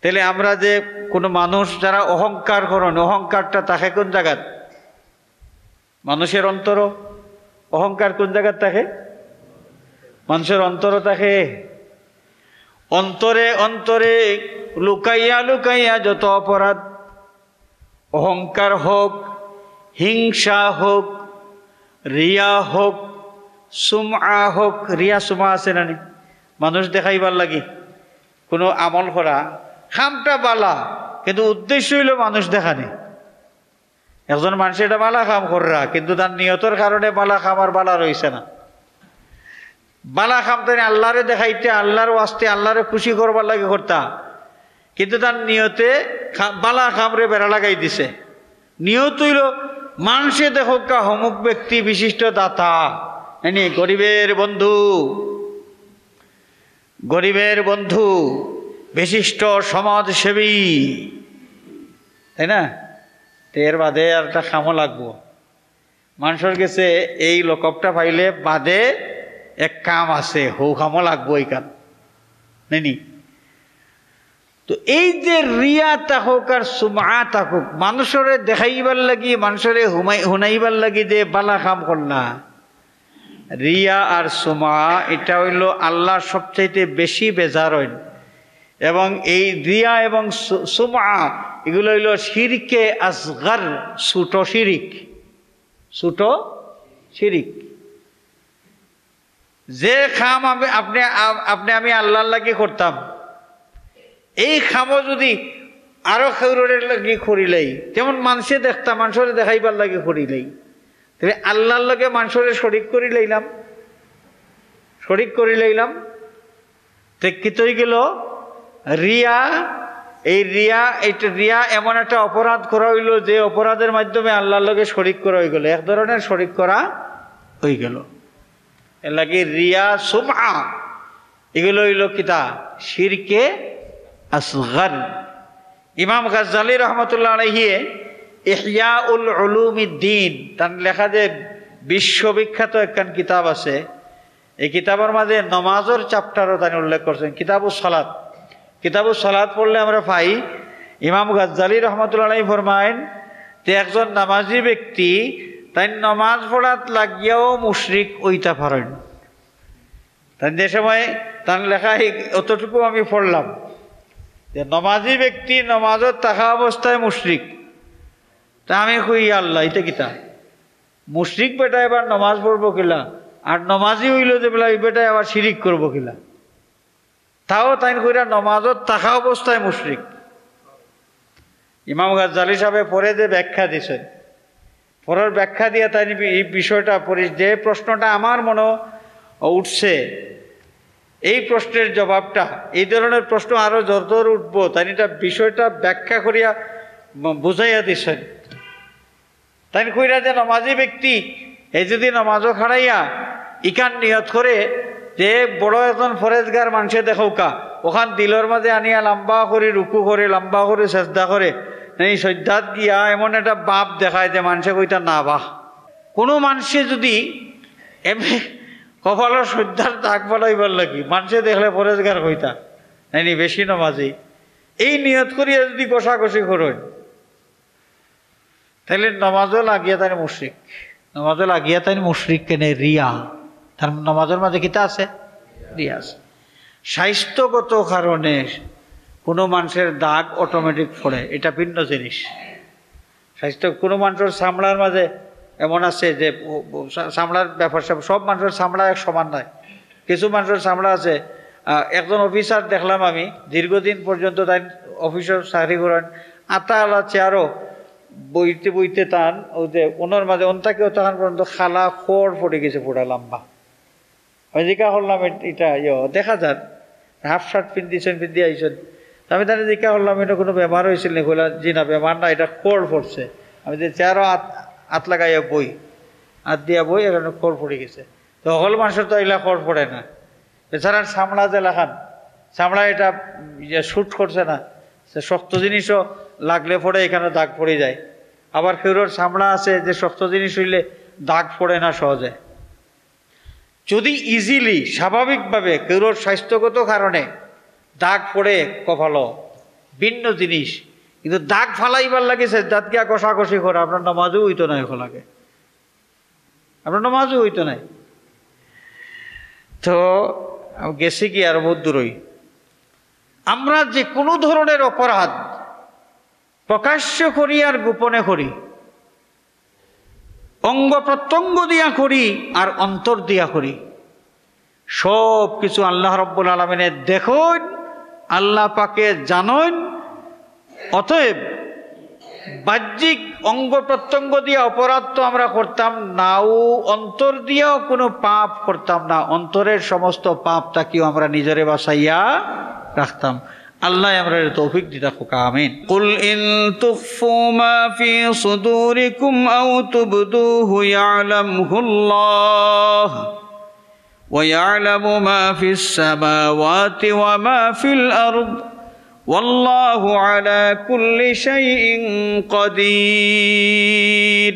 তাইলে আমরা যে কোনো মানুষ যারা অহংকার করইন, অহংকারটা থাকে কোন জাগাত? মানুষের অন্তরও। অহংকার কোন জাগাত থাকে? মানুষের অন্তরও থাকে। অন্তরে অন্তরে লুকাইয়া লুকাইয়া যত অপরাধ, অহংকার হোক, হিংসা হোক, রিয়া হোক, সুমআ হোক, রিয়া সুমআ আছে না নি? মানুষ দেখাইবার লাগি কোনো আমল করা, কামটা বালা, কিন্তু উদ্দেশ্য অইলো মানুষ দেখানি। একজন মানষে এটা বালা কাম কররা, কিন্তু তার নিয়তর কারণে বালা কাম আর বালা রইছে না। বালা কাম তাইন আল্লারে দেখাইতে, আল্লার ওয়াস্তে, আল্লারে খুশি করবার লাগি করতা, কিন্তু তার নিয়তে খা-, বালা কামরে বেড়া লাগাই দিছে। নিয়ত অইলো মানষে দেখউক্কা হমুক ব্যক্তি বিশিষ্ট দাতা, এনি গরিবের বন্ধু, গরিবের বন্ধু, বিশিষ্ট সমাজসেবী, তাই না? তো এর বাদে আর একটা কামও লাগবো। মানষর গেছে এই লকবটা পাইলে বাদে এক কাম আছে, হউ কামও লাগবো এই কাম, নানি? তো এই যে রিয়া থাকুক আর সুমআ থাকুক, মানষরে দেখাইবার লাগি, মানষরে হুমাই-, হুনাইবার লাগি যে বালা কাম করলা, রিয়া আর সুমআ, এটা অইলো আল্লাহ সবচাইতে বেশি বেজার অইন। এবং এই রিয়া এবং সু-, সুমআ, এগুলো অইলো শিরকে আসগর, ছোট শিরিক, ছোট শিরিক। যে কাম আমি, আপনে, আ-, আপনে আমি আল্লার লাগি করতাম, এই কামও যদি আরো কেউরর লাগি করিলাই, যেমন মানষে দেখতা, মানষরে দেখাইবার লাগি করিলাই, তাইলে আল্লার লগে মানষরে শরিক করিলাইলাম, শরিক করিলাইলাম। তে কিতা অইগেলো? রিয়া। এই রিয়া, এইটা রিয়া এমন একটা অপরাধ করা অইলো যে অপরাধের মাধ্যমে আল্লার লগে শরিক করা অইগেলো, এক ধরনের শরিক করা অইগেলো। এর লাগি রিয়া, সুমআ, এগুলো অইলো কিতা? শিরকে আসগর। ইমাম গাজ্জালী রহমতুল্লাহ আলাইহি ইহইয়াউল উলুমিদ্দিন, তান লেখা যে বিশ্ববিখ্যাত একখান কিতাব আছে, এই কিতাবর মাঝে নমাজর চ্যাপ্টারও তাইন উল্লেখ করছেন, কিতাবুস সালাত। কিতাবুস সালাত পড়লে আমরা পাই, ইমাম গাজ্জালী রহমতুল্লাহ আলাইহি ফরমাইন যে একজন নামাজি ব্যক্তি তাইন নমাজ পড়াত লাগিয়াও মুশরিক অইতা পারইন। তাইন যে সময় তান লেখা এই অতটুকু আমি পড়লাম যে নমাজি ব্যক্তি নমাজত থাকা অবস্থায় মুশরিক, তা আমি কই, "ইয়া আল্লাহ, ইটা কিতা? মুশরিক বেটায় আবার নমাজ পড়বো কিলা? আর নমাজি অইলো যে বেলা, ই বেটায় আবার শিরিক করবো কিলা?" তাও তাইন কইরা নমাজত থাকা অবস্থায় মুশরিক। ইমাম গাজ্জালী সাহেবে পরে যে ব্যাখ্যা দিছেন, পরের ব্যাখ্যা দিয়া তাইন বি-, এই বিষয়টা পরি-, যে প্রশ্নটা আমার মনে উঠছে, এই প্রশ্নের জবাবটা, এই ধরনের প্রশ্ন আরো যত উঠবো, তাইন এটা বিষয়টা ব্যাখ্যা করিয়া ব-, বুঝাইয়া দিছেন। তাইন কইরা যে নমাজি ব্যক্তি, হে যদি নমাজও খাড়াইয়া ইখান নিয়ত করে যে বড় একজন ফরেজগার মানষে দেখউক্কা, অখান দিলর মাঝে আনিয়া লম্বা করি রুকু করে, লম্বা করি সেজদা করে, এই সইজদাত গিয়া এমন একটা ভাব দেখায় যে মানষে কইতা না বাহ। কোনো মানষে যদি এমনি কপালর সইজদার দাগ ফালাইবার লাগি মানষে দেখলে ফরেজগার কইতা, নাইনি বেশি নমাজি, এই নিয়ত করিয়া যদি ঘষাঘষি করইন, তাইলে নমাজও লাগিয়া তাইন মুশরিক। নমাজও লাগিয়া তাইন মুশরিক কেনে? রিয়া। তার নমাজর মাঝে কিতা আছে? রিয়া আছে। স্বাস্থ্যগত কারণে কোনো মানষের দাগ অটোমেটিক পড়ে, এটা ভিন্ন জিনিস। স্বাস্থ্য, কোনো মানষর চামড়ার মাঝে এমন আছে যে ও, ও, চা-, চামড়ার ব্যাপার সব, সব মানষর চামড়া এক সমান নয়। কিছু মানষর চামড়া আছে, আহ, একজন অফিসার দেখলাম আমি, দীর্ঘদিন পর্যন্ত তাইন অফিসর চাকরি করইন, আতাআলা চেয়ারও বইতে বইতে তান ওই যে ওনার মাঝে ওন থাকি অতখান পর্যন্ত খালা খড় পড়ি গেছে পুরা লম্বা। আমি জিজ্ঞা করলাম, "এ-, এটা ইয়ে দেখা যার, হাফ শার্ট পিন্দিছেন, পিন্দি আইছেন।" তো আমি তারে জিজ্ঞা করলাম, "এটা কোনো বেমার অইছিল নি?" কইলা, "জি না, বেমার না, এটা খড় পড়ছে।" আমি যে চেয়ারও আত, আত লাগাইয়া বই, আত দিয়া বই, এখানে খড় পড়ি গেছে। তো হকল মানষর তো ইলা খড় পড়ে না। বেচারার চামড়া যে লাখান, চামড়া এটা ইয়ে শুট করছে না, সে শক্ত জিনিসও লাগলে পড়ে, এখানে দাগ পড়ি যায়। আবার কেউরর চামড়া আছে যে শক্ত জিনিস অইলে দাগ পড়ে না সহজে। যদি ইজিলি, স্বাভাবিকভাবে কেউরর স্বাস্থ্যগত কারণে দাগ পড়ে কপালো, ভিন্ন জিনিস, কিন্তু দাগ ফালাইবার লাগি সেজদাত গিয়া ঘষাঘষি করা, আপনার নমাজও অইতো না এখন লাগে। আপনার নমাজও অইতো নাই। তো আমি গেছি কি আর বহুত দূরই। আমরা যে কোনো ধরনের অপরাধ, প্রকাশ্য করি আর গোপনে করি, অঙ্গ প্রত্যঙ্গ দিয়া করি আর অন্তর দিয়া করি, সব কিছু আল্লাহ রব্বুল আলামিনে দেখইন, আল্লাহ পাকে জানইন। অতএব বাহ্যিক অঙ্গ প্রত্যঙ্গ দিয়া অপরাধ তো আমরা করতাম না, ও অন্তর দিয়াও কোনো পাপ করতাম না, অন্তরের সমস্ত পাপ থাকিও আমরা নিজরে বাঁচাইয়া রাখতাম। আল্লাহ আমরারে তৌফিক দিতা হোক, আমিন। قل إن تخفوا ما في صدوركم أو تبدوه يعلمه الله ويعلم ما في السماوات وما في الأرض والله على كل شيء قدير।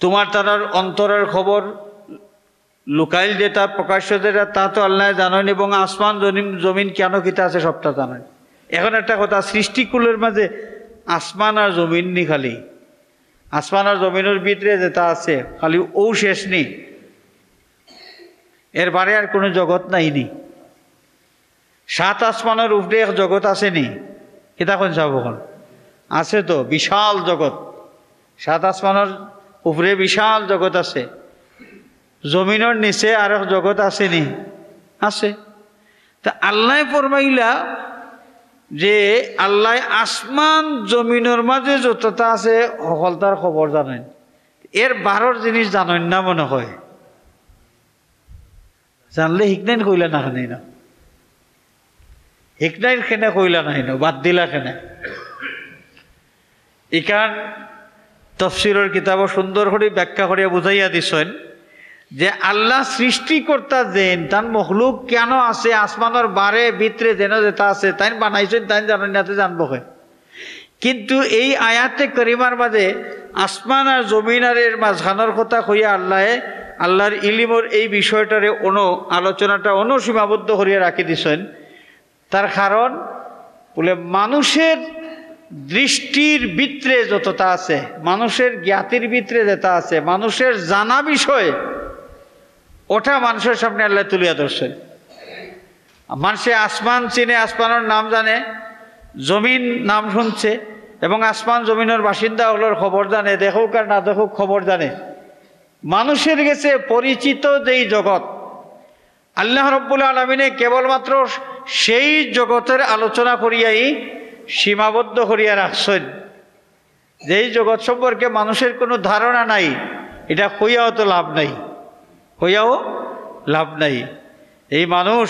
তোমার তারার অন্তরের খবর, লুকাইল যেটা, প্রকাশ্য যেটা, তা তো আল্লাহ জানইন, এবং আসমান জমিন, জমিন কেন কিতা আছে সবটা জানইন। এখন একটা কথা, সৃষ্টিকুলের মাঝে আসমান আর জমিন নি খালি? আসমান আর জমিনের ভিতরে যেটা আছে খালি ও শেষ নি, এর বারে আর কোনো জগৎ নাই নি? সাত আসমানের উপরে এক জগৎ আছে নি? কিতা কইন সাব অখন? আছে তো, বিশাল জগৎ। সাত আসমানের উপরে বিশাল জগৎ আছে। জমিনের নিচে আর এক জগৎ আছে নি? আছে। তা আল্লাহ ফরমাইলা যে আল্লাহ আসমান জমিনের মাঝে যতটা আছে হকলতার খবর জানইন, এর বারর জিনিস জানইন না মনে হয়। জানলে হিকনাইন কইলা না কেনে না? হিকনাইন কেনে কইলা নাই না, বাদ দিলা কেনে? ইখান তফসিরর কিতাবো সুন্দর করি ব্যাখ্যা করিয়া বুঝাইয়া দিছইন যে আল্লাহ সৃষ্টিকর্তা যেইন, তান মখলুক কেন আছে, আসমানর বারে ভিতরে যেন যেটা আছে, তাইন বানাইছইন, তাইন জানইন না তে জানবো কে? কিন্তু এই আয়াতে করিমার মাঝে আসমান আর জমিন আর এর মাঝখানোর কথা কইয়া আল্লাহে, আল্লাহর ইলিমর এই বিষয়টারে অন্য আলোচনাটা অন্য সীমাবদ্ধ করিয়া রাখি দিছইন। তার কারণ বুলে মানুষের দৃষ্টির ভিতরে যতটা আছে, মানুষের জ্ঞাতির ভিতরে যেটা আছে, মানুষের জানা বিষয়, ওটা মানুষের সামনে আল্লাহ তুলিয়া ধরছইন। মানুষে আসমান চিনে, আসমানের নাম জানে, জমিন নাম শুনছে, এবং আসমান জমিনের বাসিন্দা অকলর খবর জানে, দেখুক আর না দেখুক খবর জানে। মানুষের গেছে পরিচিত যেই জগৎ, আল্লাহ রব্বুল আলামিনে কেবলমাত্র সেই জগতের আলোচনা করিয়াই সীমাবদ্ধ করিয়া রাখছইন। যেই জগৎ সম্পর্কে মানুষের কোনো ধারণা নাই, এটা কইয়াও তো লাভ নাই, কইয়াও লাভ নাই। এই মানুষ,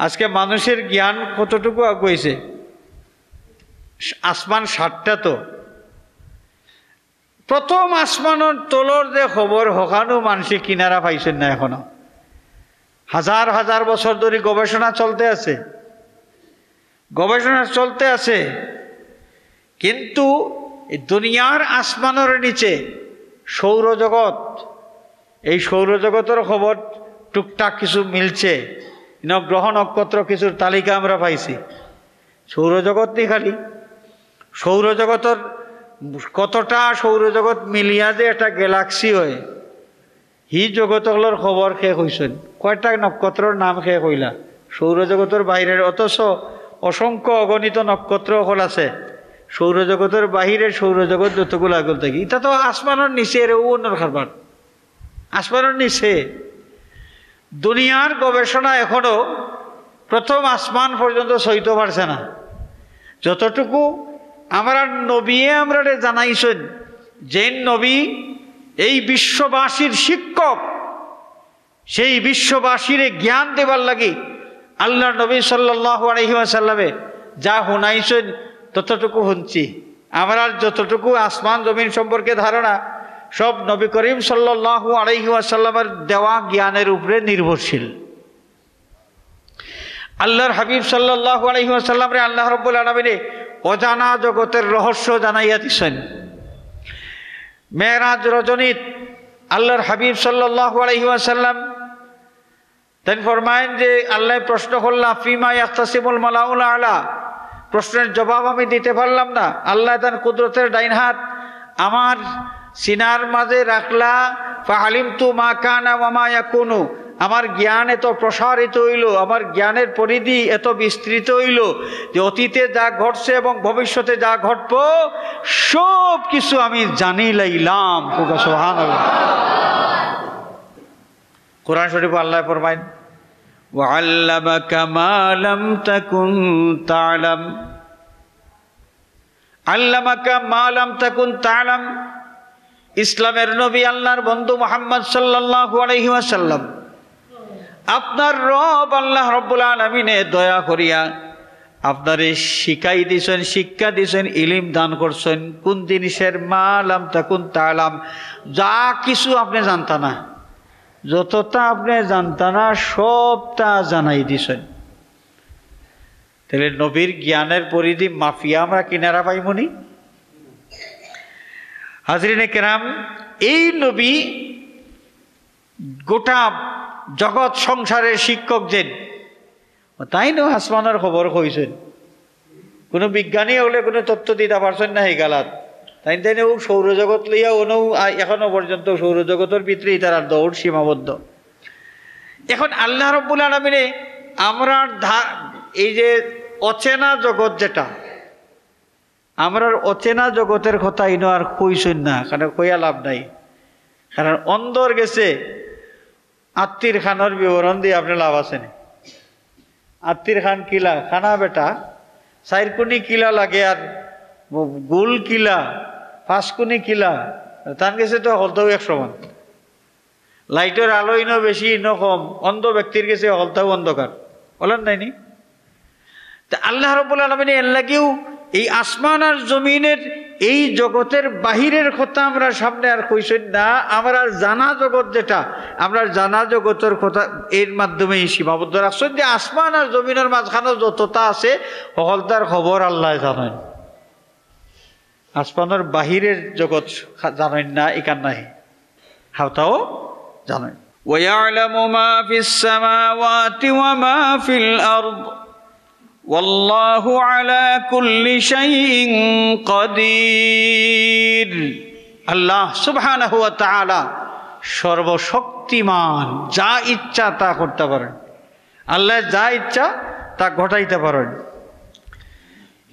আজকে মানুষের জ্ঞান কতটুকু আগুয়াইছে? আসমান সাতটা তো, প্রথম আসমানর তলর যে খবর, হকানো মানষে কিনারা পাইছইন না এখনো। হাজার হাজার বছর ধরি গবেষণা চলতে আছে, গবেষণা চলতে আছে, কিন্তু এই দুনিয়ার আসমানর নিচে সৌরজগৎ, এই সৌরজগতর খবর টুকটাক কিছু মিলছে, ইনো গ্রহ নক্ষত্র কিছুর তালিকা আমরা পাইছি। সৌরজগৎ নি খালি, সৌরজগতর কতটা সৌরজগৎ মিলিয়া যে একটা গ্যালাক্সি হয়, হি জগতগুলোর খবর কে কইছইন, কয়টা নক্ষত্রর নাম কে কইলা? সৌরজগতর বাইরের, অথচ অসংখ্য অগণিত নক্ষত্র অকল আছে সৌরজগতর বাইরে, সৌরজগৎ যতগুলো আগল থাকি, ইটা তো আসমানর নিচে রে, ও অন্যর কারবার। আসমানর নিচে। দুনিয়ার গবেষণা এখনো প্রথম আসমান পর্যন্ত ছইতো পারছে না। যতটুকু আমরার নবিয়ে আমরারে জানাইছইন, যেইন নবী এই বিশ্ববাসীর শিক্ষক, সেই বিশ্ববাসীরে জ্ঞান দেবার লাগি আল্লাহর নবী সাল্লাল্লাহু আলাইহি ওয়াসাল্লামে যা হুনাইছইন, ততটুকু হুনছি। আমরার যতটুকু আসমান জমিন সম্পর্কে ধারণা, সব নবী করিম সাল্লাল্লাহু আলাইহি ওয়াসাল্লামের দেওয়া জ্ঞানের উপরে নির্ভরশীল। আল্লাহর হাবিব সাল্লাল্লাহু আলাইহি ওয়াসাল্লামরে আল্লাহ রব্বুল আলামিনে অজানা জগতের রহস্য জানাইয়া দিছইন। মেরাজ রজনীত আল্লাহর হাবিব সাল্লাল্লাহু আলাইহি ওয়াসাল্লাম তাইন ফরমাইন যে আল্লাহ প্রশ্ন করলা, "ফিমা ইয়াখতাসিমুল মালাউল আলা?" প্রশ্নের জবাব আমি দিতে পারলাম না। আল্লাহ তান কুদরতের ডাইন হাত আমার সিনার মাঝে রাখলা, "ফাআলিমতু মা কানা ওয়া মা ইয়াকুনু।" আমার জ্ঞান এত প্রসারিত হইল, আমার জ্ঞানের পরিধি এত বিস্তৃত হইল যে অতীতে যা ঘটছে এবং ভবিষ্যতে যা ঘটবো, সব কিছু আমি জানি লাইলাম। কউক্কা সুবহানাল্লাহ। কোরআন শরীফ আল্লাহ ফরমাইন, "ওয়া আল্লামাকা মা লাম তাকুন তা'লাম।" আল্লামাকা মা লাম তাকুন তা'লাম। ইসলামের নবী, আল্লাহর বন্ধু মুহাম্মদ সাল্লাল্লাহু আলাইহি ওয়াসাল্লাম, আপনার রব আল্লাহ রব্বুল আলামিনে দয়া করিয়া আপনারে শিখাই দিছইন, শিক্ষা দিছইন, ইলিম দান করছইন। কোন জিনিসের? মা লাম তাকুন তা'লাম, যা কিছু আপনে জানতা না, যততা আপনে জানতা না, সবতা জানাই দিছইন। তাইলে নবীর জ্ঞানের পরিধি মাপিয়া আমরা কিনারা পাইমুনি? হাজরিনে কেরাম, এই নবী গোটা জগৎ সংসারের শিক্ষক যেন, তাইন আসমানর খবর কইছইন। কোনো বিজ্ঞানী অকলে কোনো তথ্য দিতা পারছইন না হি গালাত। তাইন তাইন অউ সৌরজগৎ লইয়া অনউ আ-, এখনো পর্যন্ত সৌরজগতর ভিতরেই তারা দৌড় সীমাবদ্ধ। এখন আল্লাহ রব্বুল আলামিনে আমরার ধা-, এই যে অচেনা জগৎ যেটা, আমরার অচেনা জগতের কথা ইনো আর কইছইন না, কারণ কইয়া লাভ নাই। কারণ অন্ধর গেছে আত্তির খানর বিবরণ দিয়া আপনে লাভ আছে নি? আত্তির খান কিলা, খানা বেটা, চাইর কুনি কিলা লাগে আর গোল কিলা, পাঁচ কুনি কিলা, তান গেছে তো হকলতাউ এক সমান। লাইটর আলো ইনো বেশি, ইনো কম, অন্ধ ব্যক্তির গেছে হকলতাউ অন্ধকার। বলেন নাই নি? তে আল্লাহ রব্বুল আলামিনে এর লাগিউ এই আসমান আর জমিনের এই জগতের বাহিরের কথা আমরার সামনে আর কইছইন না। আমরার জানা জগৎ যেটা, আমরার জানা জগতের কথা এর মাধ্যমেই সীমাবদ্ধ রাখছইন যে আসমান আর জমিনের মাঝখানো যততা আছে, হকলতার খবর আল্লায় জানইন। আসমানর বাহিরের জগৎ খা-, জানইন না, ইখান নাই। হকলতাউ জানইন। ويعلم ما في السماوات وما في الأرض والله على كل شيء قدير। আল্লাহ সুবহানাহু ওয়া তাআলা সর্বশক্তিমান, যা ইচ্ছা তা করতা পারইন। আল্লায় যা ইচ্ছা তা ঘটাইতা পারইন।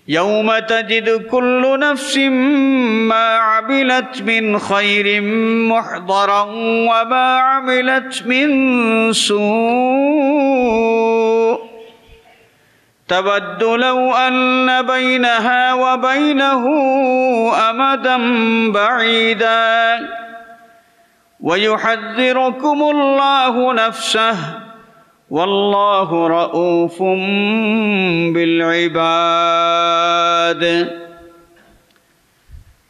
يوم تجد كل نفس ما عملت من خير محضرا وما عملت من سوء تود لو أن بينها وبينه أمدا بعيدا ويحذركم الله نفسه والله رءوف بالعباد.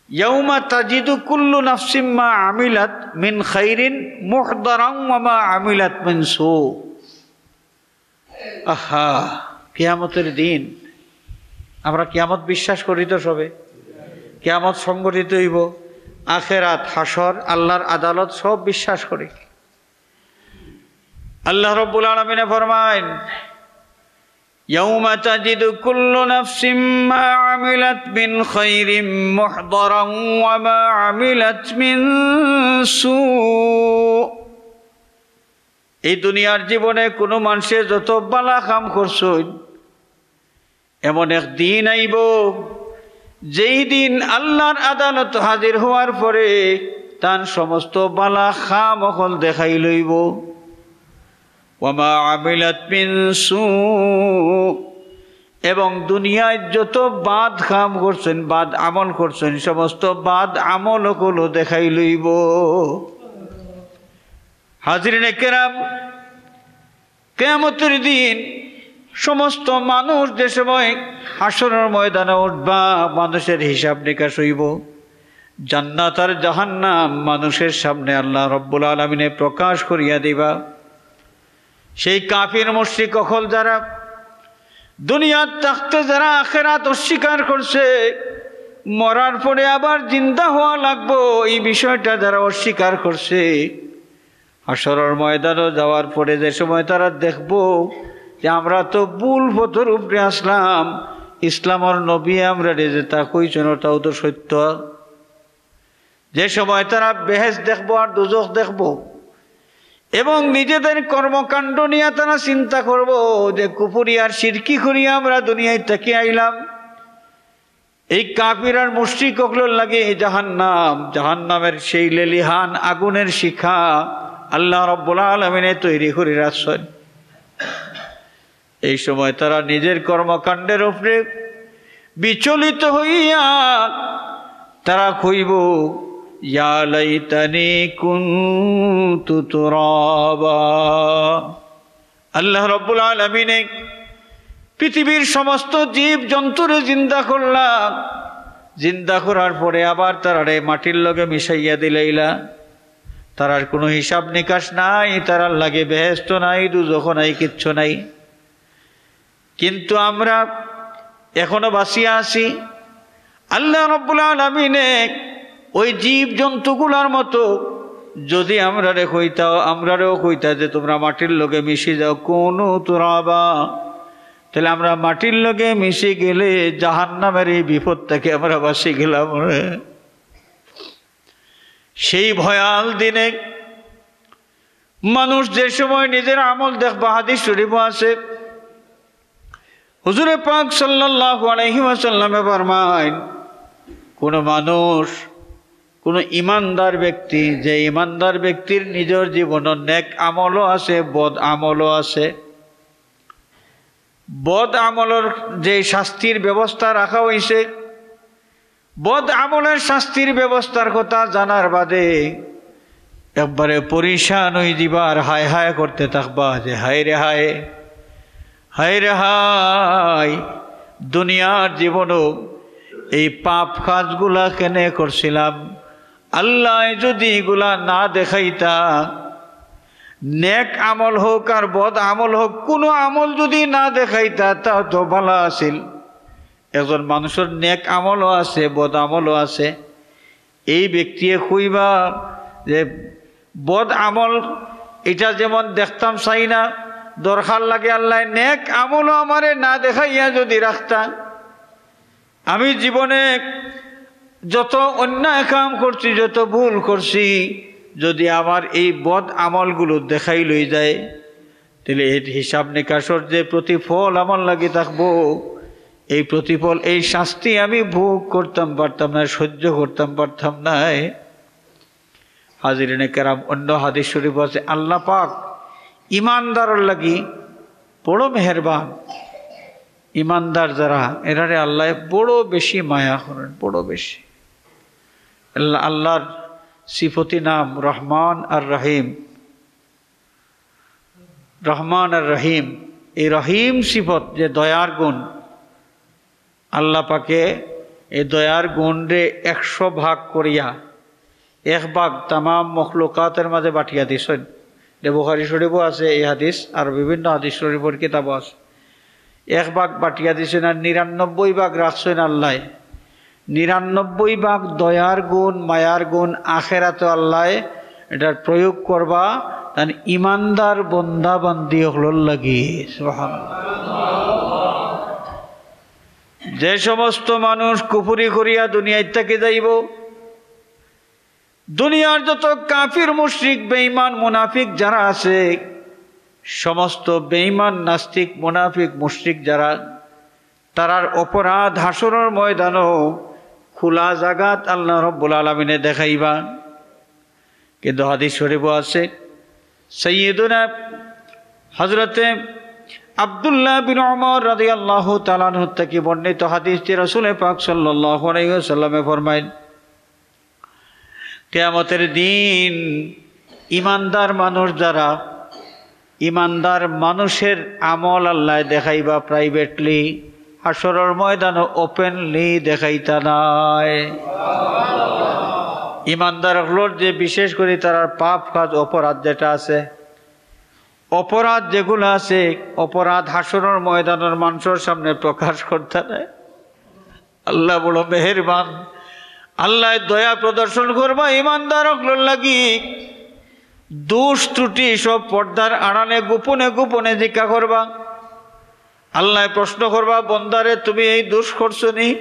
يوم تجد كل نفس ما عملت من خير محضرا وما عملت من سوء. আহা, কিয়ামতের দিন। আমরা কিয়ামত বিশ্বাস করি তো সবে। কিয়ামত সংঘটিত হইব, আখেরাত, হাশর, আল্লাহর আদালত সব বিশ্বাস করি। আল্লাহ রব্বুল আলামিনে ফরমাইন, يوم تجد كل نفس ما عملت من خير محضرا وما عملت من سوء। এই দুনিয়ার জীবনে কোনো মানুষে যত বালা কাম করছইন, এমন এক দিন আইব, যেই দিন আল্লাহর আদালত হাজির হওয়ার পরে তান সমস্ত বালা কাম অকল দেখাই লইব। ওয়ামা আমিলাত মিন সু, এবং দুনিয়ায় যত বাদ কাম করছইন, বাদ আমল করছইন, সমস্ত বাদ আমল অকলও দেখাই লইব। হাজিরিনে কেরাম, কিয়ামতের দিন সমস্ত মানুষ যে সময় হাশরর ময়দানে উঠবা, মানুষের হিসাব নিকাশ হইব। জান্নাত আর জাহান্নাম মানুষের সামনে আল্লাহ রব্বুল আলামিনে প্রকাশ করিয়া দিবা। সেই কাফির মুশরিক অকল যারা দুনিয়ার থাকতে যারা আখেরাত অস্বীকার করছে, মরার পরে আবার জিন্দা হওয়া লাগবো, এই বিষয়টা যারা অস্বীকার করছে, হাশরর ময়দানো যাওয়ার পরে যে সময় তারা দেখবো যে আমরা তো ভুল পথর উপরে আসলাম, ইসলামর নবী আমরারে যেতা কইছইন ওটাও তো সত্য। যে সময় তারা বেহেশত দেখবো আর দুজখ দেখবো, এবং নিজেদের কর্মকাণ্ড নিয়া তারা চিন্তা করবো যে কুফুরি আর শিরকি করিয়া আমরা দুনিয়াত থাকি আইলাম। এই কাফির আর মুশরিক অকলর লাগি জাহান্নাম, জাহান্নামের সেই লেলিহান আগুনের শিখা আল্লাহ রাব্বুল আলামিনে তৈরি করি রাখছইন। এই সময় তারা নিজের কর্মকাণ্ডের উপরে বিচলিত হইয়া তারা কইবো, "ইয়া লাইতানি কুনতু তুরাবা।" আল্লাহ রাব্বুল আলামিনে পৃথিবীর সমস্ত জীব জন্তুরে জিন্দা করলা, জিন্দা করার পরে আবার তারারে মাটির লগে মিশাইয়া দিলাইলা। তারার কোনো হিসাব নিকাশ নাই, তারার লাগি বেহেশত নাই, দুজখ নাই, কিচ্ছু নাই। কিন্তু আমরা এখনো বাঁচিয়া আছি। আল্লাহ রাব্বুল আলামিনে ওই জীব জন্তুগুলার মতো যদি আমরারে কইতা, আমরারেও কইতা যে, "তোমরা মাটির লগে মিশি যাও, কুনু তুরাবা", তাহলে আমরা মাটির লগে মিশি গেলে জাহান্নামের এই বিপদ থাকি আমরা বাঁচি গেলাম রে। সেই ভয়াল দিনে মানুষ যে সময় নিজের আমল দেখবা, হাদিস শরীফও আছে, হুজুরে পাক সাল্লাল্লাহু আলাইহি ওয়াসাল্লামে ফরমাইন, কোনো মানুষ, কোনো ইমানদার ব্যক্তি, যে ইমানদার ব্যক্তির নিজের জীবনে নেক আমলও আছে, বদ আমলও আছে, বদ আমলর যে শাস্তির ব্যবস্থা রাখা হইছে, বদ আমলের শাস্তির ব্যবস্থার কথা জানার বাদে একবারে পরিশান হই দিবা আর হায় হায় করতে থাকবা যে, "হায় রে হায়, হায় রে হায়, দুনিয়ার জীবনও এই পাপ কাজগুলা কেনে করছিলাম, আল্লায় যদি এগুলা না দেখাইতা, নেক আমল হোক আর বদ আমল হোক, কোনো আমল যদি না দেখাইতা, তা তো ভালা আছিল।" একজন মানুষের নেক আমলও আছে, বদ আমলও আছে। এই ব্যক্তিয়ে কইবা যে, "বদ আমল এটা যেমন দেখতাম চাই না, দরকার লাগে আল্লায় নেক আমলও আমারে না দেখাইয়া যদি রাখতা, আমি জীবনে যত অন্যায় কাম করছি, যত ভুল করছি, যদি আমার এই বদ আমলগুলো দেখাই লই যায়, তাহলে এর হিসাব নিকাশর যে প্রতিফল আমার লাগি থাকবো, এই প্রতিফল, এই শাস্তি আমি ভোগ করতাম পারতাম না, সহ্য করতাম পারতাম না।" হাজিরিনে কেরাম, অন্য হাদিস শরীফ আছে, আল্লাহ পাক ইমানদারর লাগি বড় মেহেরবান। ইমানদার যারা, এরারে আল্লায় বড় বেশি মায়া করেন, বড় বেশি। আল্লাহ, আল্লাহর সিফতি নাম রহমান আর রহিম। রহমান আর রহিম, এই রহিম সিফত যে দয়ার গুণ, আল্লাহ পাকে এই দয়ার গুণরে একশো ভাগ করিয়া এক ভাগ তামাম মখলুকাতের মাঝে বাটিয়া দিছইন। যে বুখারী শরীফও আছে এই হাদিস, আর বিভিন্ন হাদিস শরীফর কিতাবও আছে। এক ভাগ বাটিয়া দিছইন আর নিরানব্বই ভাগ রাখছইন আল্লায়। নিরানব্বই ভাগ দয়ার গুণ, মায়ার গুণ আখেরাতে আল্লায় এটার প্রয়োগ করবা তান ইমানদার বন্দা বান্দি অকলর লাগি। সুবহানাল্লাহ। যে সমস্ত মানুষ কুফুরি করিয়া দুনিয়ার থাকি যাইবো, দুনিয়ার যত কাফির, মুশরিক, বেঈমান, মুনাফিক যারা আছে, সমস্ত বেঈমান, নাস্তিক, মুনাফিক, মুশরিক যারা, তারার অপরাধ হাশরর ময়দানও খোলা জাগাত আল্লাহ রব্বুল আলামিনে দেখাইবা। কিন্তু হাদিস শরীফও আছে, সাইয়্যিদুনা হযরতে আব্দুল্লাহ বিন ওমর রাদিয়াল্লাহু তাআলা আনহু থেকে বর্ণিত হাদিস, যে রাসূল পাক সাল্লাল্লাহু আলাইহি ওয়াসাল্লামে ফরমাইন, কিয়ামতের দিন ইমানদার মানুষ যারা, ইমানদার মানুষের আমল আল্লায় দেখাইবা privately, হাশরর ময়দানও openly দেখাইতা নায়। ইমানদার অকলর যে বিশেষ করি তারার পাপ কাজ, অপরাধ যেটা আছে, অপরাধ যেগুলো আছে, অপরাধ হাশরর ময়দানর মানুষর সামনে প্রকাশ করতা নায়। আল্লাহ বড় মেহেরবান, আল্লায় দয়া প্রদর্শন করবা ইমানদার অকলর লাগি। দোষ ত্রুটি সব পর্দার আড়ালে গোপনে গোপনে জিজ্ঞা করবা। আল্লায় প্রশ্ন করবা, "বন্দারে, তুমি এই দোষ করছো নি?"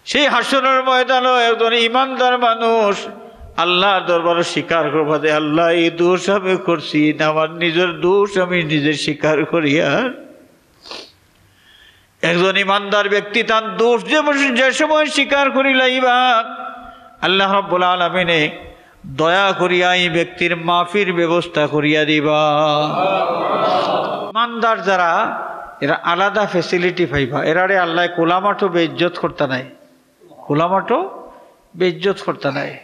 সেই হাশরর ময়দানও একজন ইমানদার মানুষ আল্লাহর দরবারো স্বীকার করবা যে, "আল্লাহ, এই দোষ আমি করছি, না আমার নিজর দোষ আমি নিজে স্বীকার করিয়ার।" একজন ইমানদার ব্যক্তি তান দোষ যে, যে সময় স্বীকার করিলাইবা, আল্লাহ রাব্বুল আলামিনে দয়া করিয়া এই ব্যক্তির মাফির ব্যবস্থা করিয়া দিবা। ইমানদার যারা, এরা আলাদা facility পাইবা। এরারে আল্লাহ খোলামাঠো বেইজ্জত করতা নায়, খোলামাঠো বেইজ্জত করতা নায়।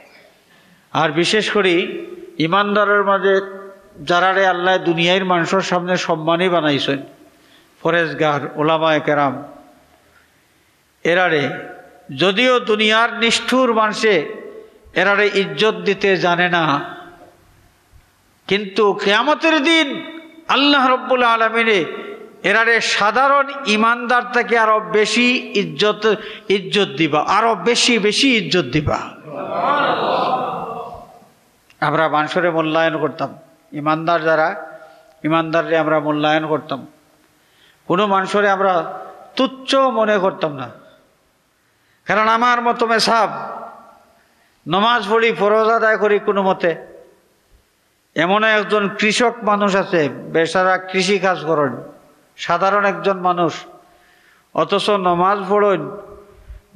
আর বিশেষ করি ইমানদারর মাঝে যারারে আল্লাহ দুনিয়ার মানষর সামনে সম্মানী বানাইছইন, পরেজগার, ওলামায়ে কেরাম, এরারে যদিও দুনিয়ার নিষ্ঠুর মানষে এরারে ইজ্জত দিতে জানে না, কিন্তু কিয়ামতের দিন আল্লাহ রাব্বুল আলামিনে এরারে সাধারণ ইমানদার থাকি আরো বেশি ইজ্জত, ইজ্জত দিবা, আরো বেশি বেশি ইজ্জত দিবা। আমরা মানষরে মূল্যায়ন করতাম, ইমানদার যারা, ইমানদাররে আমরা মূল্যায়ন করতাম, কোনো মানষরে আমরা তুচ্ছ মনে করতাম না। কারণ আমার মতো মেসাব, নমাজ পড়ি, ফরজ আদায় করি কোনো মতে, এমনও একজন কৃষক মানুষ আছে, বেচারা কৃষি কাজ করইন, সাধারণ একজন মানুষ, অথচ নমাজ পড়ইন,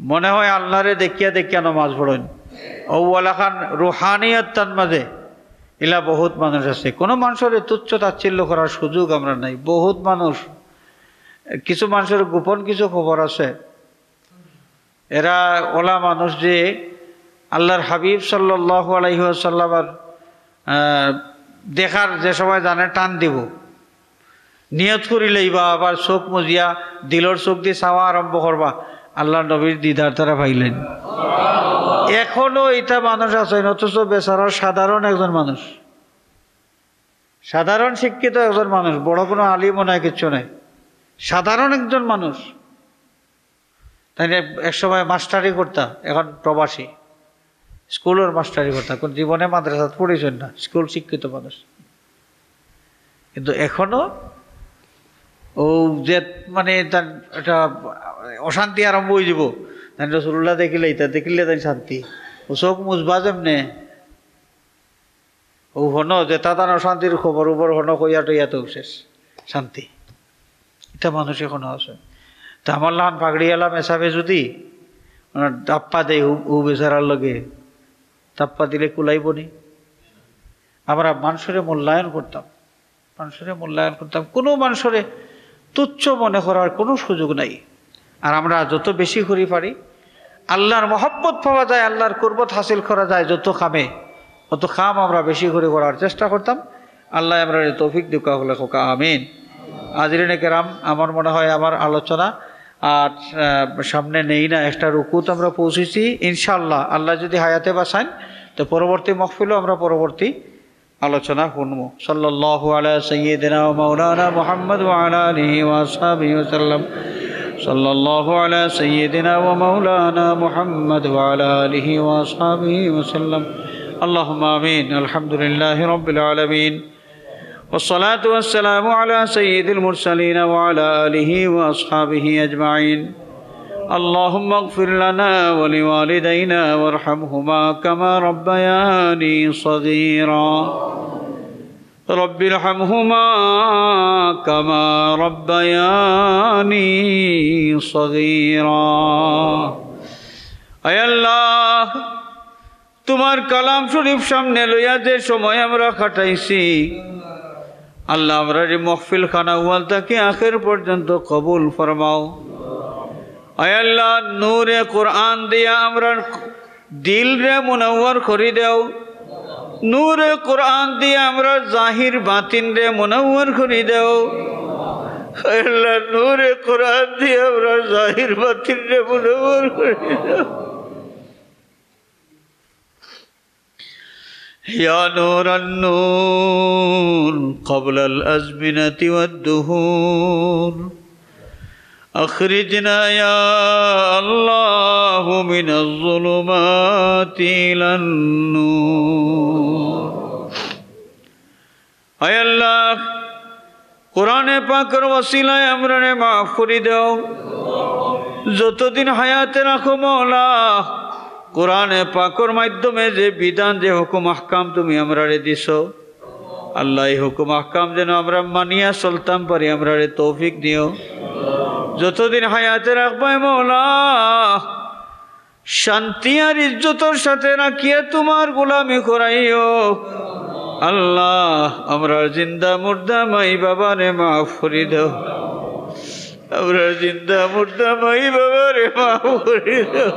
মনে হয় আল্লাহরে দেখিয়া দেখিয়া নমাজ পড়ইন। অউ অলাখান রুহানিয়ত তান মাঝে, ইলা বহুত মানুষ আছে। কোনো মানষরে তুচ্ছ তাচ্ছিল্য করার সুযোগ আমরা নাই। বহুত মানুষ, কিছু মানষর গোপন কিছু খবর আছে, এরা ওলা মানুষ যে আল্লাহর হাবিব সাল্লাল্লাহু আলাইহি ওয়াসাল্লামর, আহ, দেখার যে সময় জানে টান দিব, নিয়ত করিলাইবা, আবার চোখ মুজিয়া দিলর চোখ দি চাওয়া আরম্ভ করবা, আল্লাহর নবীর দিদার তারা পাইলেন। এখনো ইতা মানুষ আছইন, অথচ বেচারা সাধারণ একজন মানুষ, সাধারণ শিক্ষিত একজন মানুষ, বড় কোনো আলিমও নাই, কিচ্ছু নাই, সাধারণ একজন মানুষ। তাইন এক সময় মাস্টারি করতা, এখন প্রবাসী, স্কুলর মাস্টারি করতা, কোন জীবনে মাদ্রাসাত পড়ছইন না, স্কুল শিক্ষিত মানুষ। কিন্তু এখনো অউ যে মানে তার একটা অশান্তি আরম্ভ অইযিবো, তাইন রসুলুল্লাহ দেখিলে, ইতা দেখিলে তাইন শান্তি, অউ চোখ মুজবা যেমনে, অউ হনো যে তাতান অশান্তির খবর উবর হনো কইয়া টইয়া তো শেষ, শান্তি। ইতা মানুষ এখনো আছে। তে আমার লাখান পাগড়িআলা মেসাবে যুদি মানে ধাপ্পা দেয় অউ, অউ বেচারার লগে, ধাপ্পা দিলে কুলাইবো নি? আমরা মানষরে মূল্যায়ন করতাম, মানষরে মূল্যায়ন করতাম, কোনো মানষরে তুচ্ছ মনে করার কোনো সুযোগ নাই। আর আমরা যত বেশি করি পারি, আল্লাহর মহব্বত পাওয়া যায়, আল্লাহর কুরবত হাসিল করা যায় যত কামে, অত কাম আমরা বেশি করি করার চেষ্টা করতাম। আল্লাহ আমরারে তৌফিক দিউক্কা, হকলে কউক্কা আমিন। হাজিরিনে কেরাম, আমার মনে হয় আমার আলোচনা আর, আহ, সামনে নেই না, একটা রুকুত আমরা পৌঁছেছি। ইনশাআল্লাহ, আল্লাহ যুদি হায়াতে বাঁচাইন, তো পরবর্তী মহফিলও আমরা পরবর্তী আলোচনা হুনমু। সাল্লাল্লাহু আলা সাইয়্যিদিনা ওয়া মাওলানা মুহাম্মদ ওয়া আলা আলিহি ওয়া আসহাবিহি ওয়া সাল্লাম। সাল্লাল্লাহু আলা সাইয়্যিদিনা ওয়া মাওলানা মুহাম্মদ ওয়া আলা আলিহি ওয়া আসহাবিহি ওয়া সাল্লাম। আল্লাহুম্মা আমিন। আলহামদুলিল্লাহি রাব্বিল আলামিন। والصلاة والسلام على سيد المرسلين وعلى آله وأصحابه أجمعين. اللهم اغفر لنا ولوالدينا وارحمهما كما ربياني صغيرا. رب ارحمهما كما ربياني صغيرا. আয় আল্লাহ, তুমার কালাম শরীফ সামনে লইয়া যে সময় আমরা কাটাইছি, আল্লাহ, আমরার ই মহফিল খানা আউয়াল থাকি আখের পর্যন্ত কবুল ফরমাও। আয় আল্লাহ, নূরে কোরআন দিয়া আমরার দিলরে মুনাওয়ার করি দেও, নূরে কোরআন দিয়া আমরার জাহির বাতিনরে মুনাওয়ার করি দেও। আয় আল্লাহ, নূরে কোরআন দিয়া আমরার জাহির বাতিনরে মুনাওয়ার করি দেও। يا نور النور قبل الأزمنة والدهور، أخرجنا يا الله من الظلمات إلى النور. আয় আল্লাহ, কোরআনে পাকর ওসিলায় আমরারে মাফ করি দেও। যতদিন হায়াতে রাখো মাওলা, কোরআনে পাকর মাধ্যমে যে বিধান, যে হুকুম আহকাম তুমি আমরারে দিছো, আল্লাহ, এই হুকুম আহকাম যেন আমরা মানিয়া চলতাম পারি, আমরারে তৌফিক দিও। যতদিন হায়াতে রাখবায় মওলা, শান্তি আর ইজ্জতর সাথে রাখিয়া তোমার গোলামি করাইও। আল্লাহ, আমরার জিন্দা মুর্দা মাই বাবারে মাফ করি দাও। আমরার জিন্দা মুর্দা মাই বাবারে মাফ করি দাও।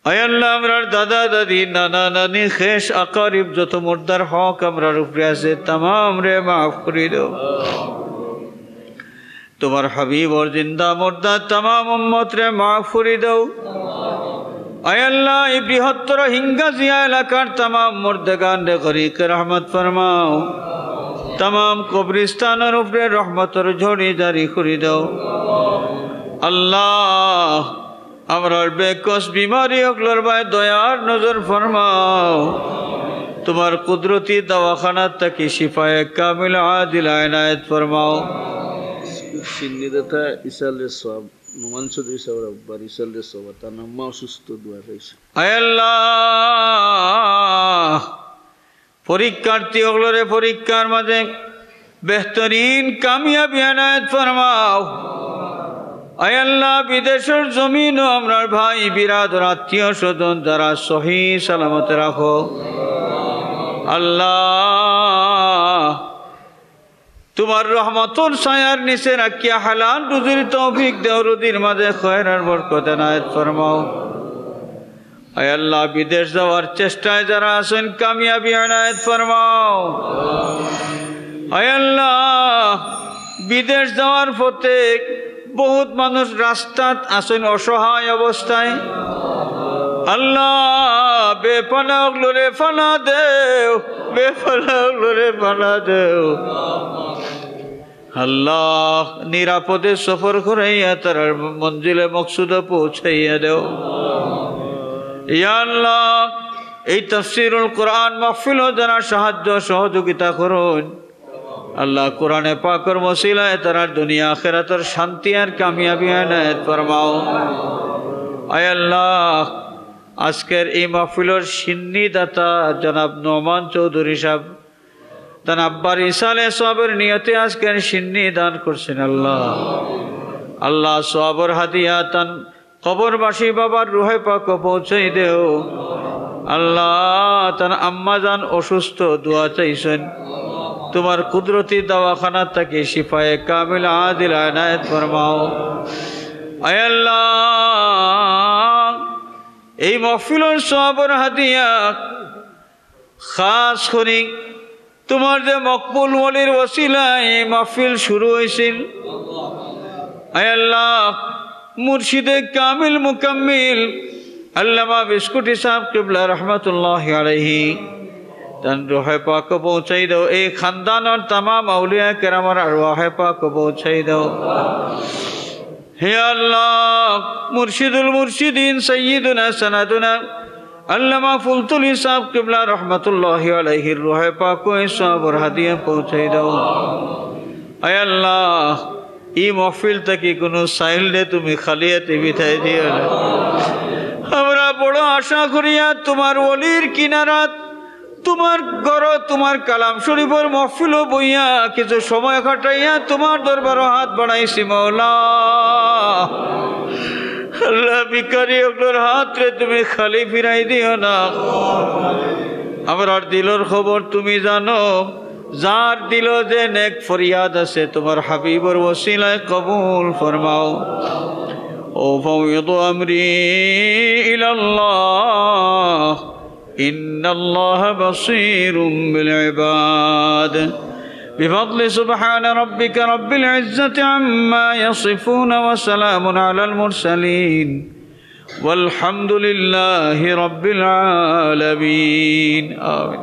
আয় আল্লাহ, আমরার দাদা দাদি, নানা নানি, খেশ আকারিব, যত মুর্দার হক আমরার উপরে আছে, তামামরে মাফ করি দাও। তোমার হাবিবর জিন্দা মুর্দা তামাম উম্মতরে মাফ করি দাও। আয় আল্লাহ, এই বৃহত্তর হিঙ্গাজিয়া এলাকার তামাম মুর্দেগানরে গরিকে রহমত ফরমাও। তামাম কবরিস্তানর উপরে রহমতর ঝড়ি জারি করি দাও। আল্লাহ, আমরার বেকস বিমারি অকলর বায় দয়ার নজর ফরমাও। তোমার কুদরতি দাওয়াখানা থাকি শিফায়ে কামিল আদিল এনায়েত ফরমাও। সিন্নিদাতা ইসালে সওয়াব, নোমান চৌধুরী সাহেবের আব্বার ইসালে সওয়াব, তার আম্মা অসুস্থ, দোয়া চাইছে। আয় আল্লাহ, পরীক্ষার্থী অকলরে পরীক্ষার মাঝে বেহতরিন কামিয়াবি এনায়েত ফরমাও। আয় আল্লাহ, বিদেশর জমিনও আমরার ভাই বিরাদর আত্মীয় স্বজন যারা সহি সালামত রাখো। আল্লাহ, তোমার রহমতর ছায়ার নিচে রাখিয়া হালাল রুজির তৌফিক দেও, রুজির মাঝে খয়র আর বরকত এনায়েত ফরমাও। আয় আল্লাহ, বিদেশ যাওয়ার চেষ্টায় যারা আছেন, কামিয়াবি এনায়েত ফরমাও। আয় আল্লাহ, বিদেশ যাওয়ার পথে বহুত মানুষ রাস্তাত আছেন অসহায় অবস্থায়। আল্লাহ, বেপানা অকলরে পানা দেও, বেপানা অকলরে পানা দেও। আল্লাহ, নিরাপদে সফর করাইয়া তারার মঞ্জিলে মকসুদে পৌঁছাইয়া দেও। ইয়া আল্লাহ, এই তাফসীরুল কোরআন মাহফিলও যারা সাহায্য সহযোগিতা করুন, আল্লাহ, কোরআনে পাকর ওসিলায় তারার দুনিয়া আখিরাতর শান্তি আর কামিয়াবি এনায়েত ফরমাও। আয় আল্লাহ, আজকের এই মাহফিলর সিন্নি দাতা জনাব নোমান চৌধুরী সাহেব, তান আব্বার ইসালে সওয়াবর নিয়তে আজকের সিন্নি দান করছেন আল্লাহ। আল্লাহ, সওয়াবর হাদিয়া তান কবরবাসী বাবার রুহে পাকো পৌঁছাই দেও। আল্লাহ, তান আম্মা জান অসুস্থ, দোয়া চাইছেন। তোমার কুদরতি দাওয়াখানা থাকি শিফায়ে কামিল আদিল এনায়েত ফরমাও। আয় আল্লাহ, এই মাহফিলর সওয়াবর হাদিয়া খাস করি তোমার যে মকবুল ওলির ওসিলায় এই মাহফিল শুরু হইছিল। আয় আল্লাহ, মুর্শিদে কামিল মুকাম্মিল আল্লামা বিস্কুটি সাহেব কিবলা রহমতুল্লাহি আলাইহি, তান রুহে পাকো পৌঁছাই দাও। এই খানদানর তামাম আউলিয়া কেরামর আরওয়াহে পাকো পৌঁছাই দাও। হে আল্লাহ, মুর্শিদুল মুর্শিদিন সাইয়্যিদুনা সানাদুনা আল্লামা ফুলতুলি সাহেব কিবলা রহমতুল্লাহি আলাইহির রুহে পাকো এই সওয়াবর হাদিয়া পৌঁছাই দাও। আয় আল্লাহ, এই মাহফিল থাকি কোনো সাইলরে তুমি খালি হাতে বিদায় দিও না। আমরা বড় আশা করিয়া তোমার ওলির কিনারাত, তোমার ঘরো, তোমার কালাম শরীফর মাহফিলো বইয়া কিছু সময় কাটাইয়া তোমার দরবারো হাত বাড়াইছি মওলা। আল্লাহ, ভিখারি অকলর হাতরে তুমি খালি ফিরাই দিও না। আমরার দিলর খবর তুমি জানো। যার দিলো যে নেক ফরিয়াদ আছে, তোমার হাবিবর ওসিলায় কবুল ফরমাও। أفوض أمري إلى الله إن الله بصير بالعباد. بفضل سبحان ربك رب العزة عما يصفون وسلام على المرسلين والحمد لله رب العالمين. آمين.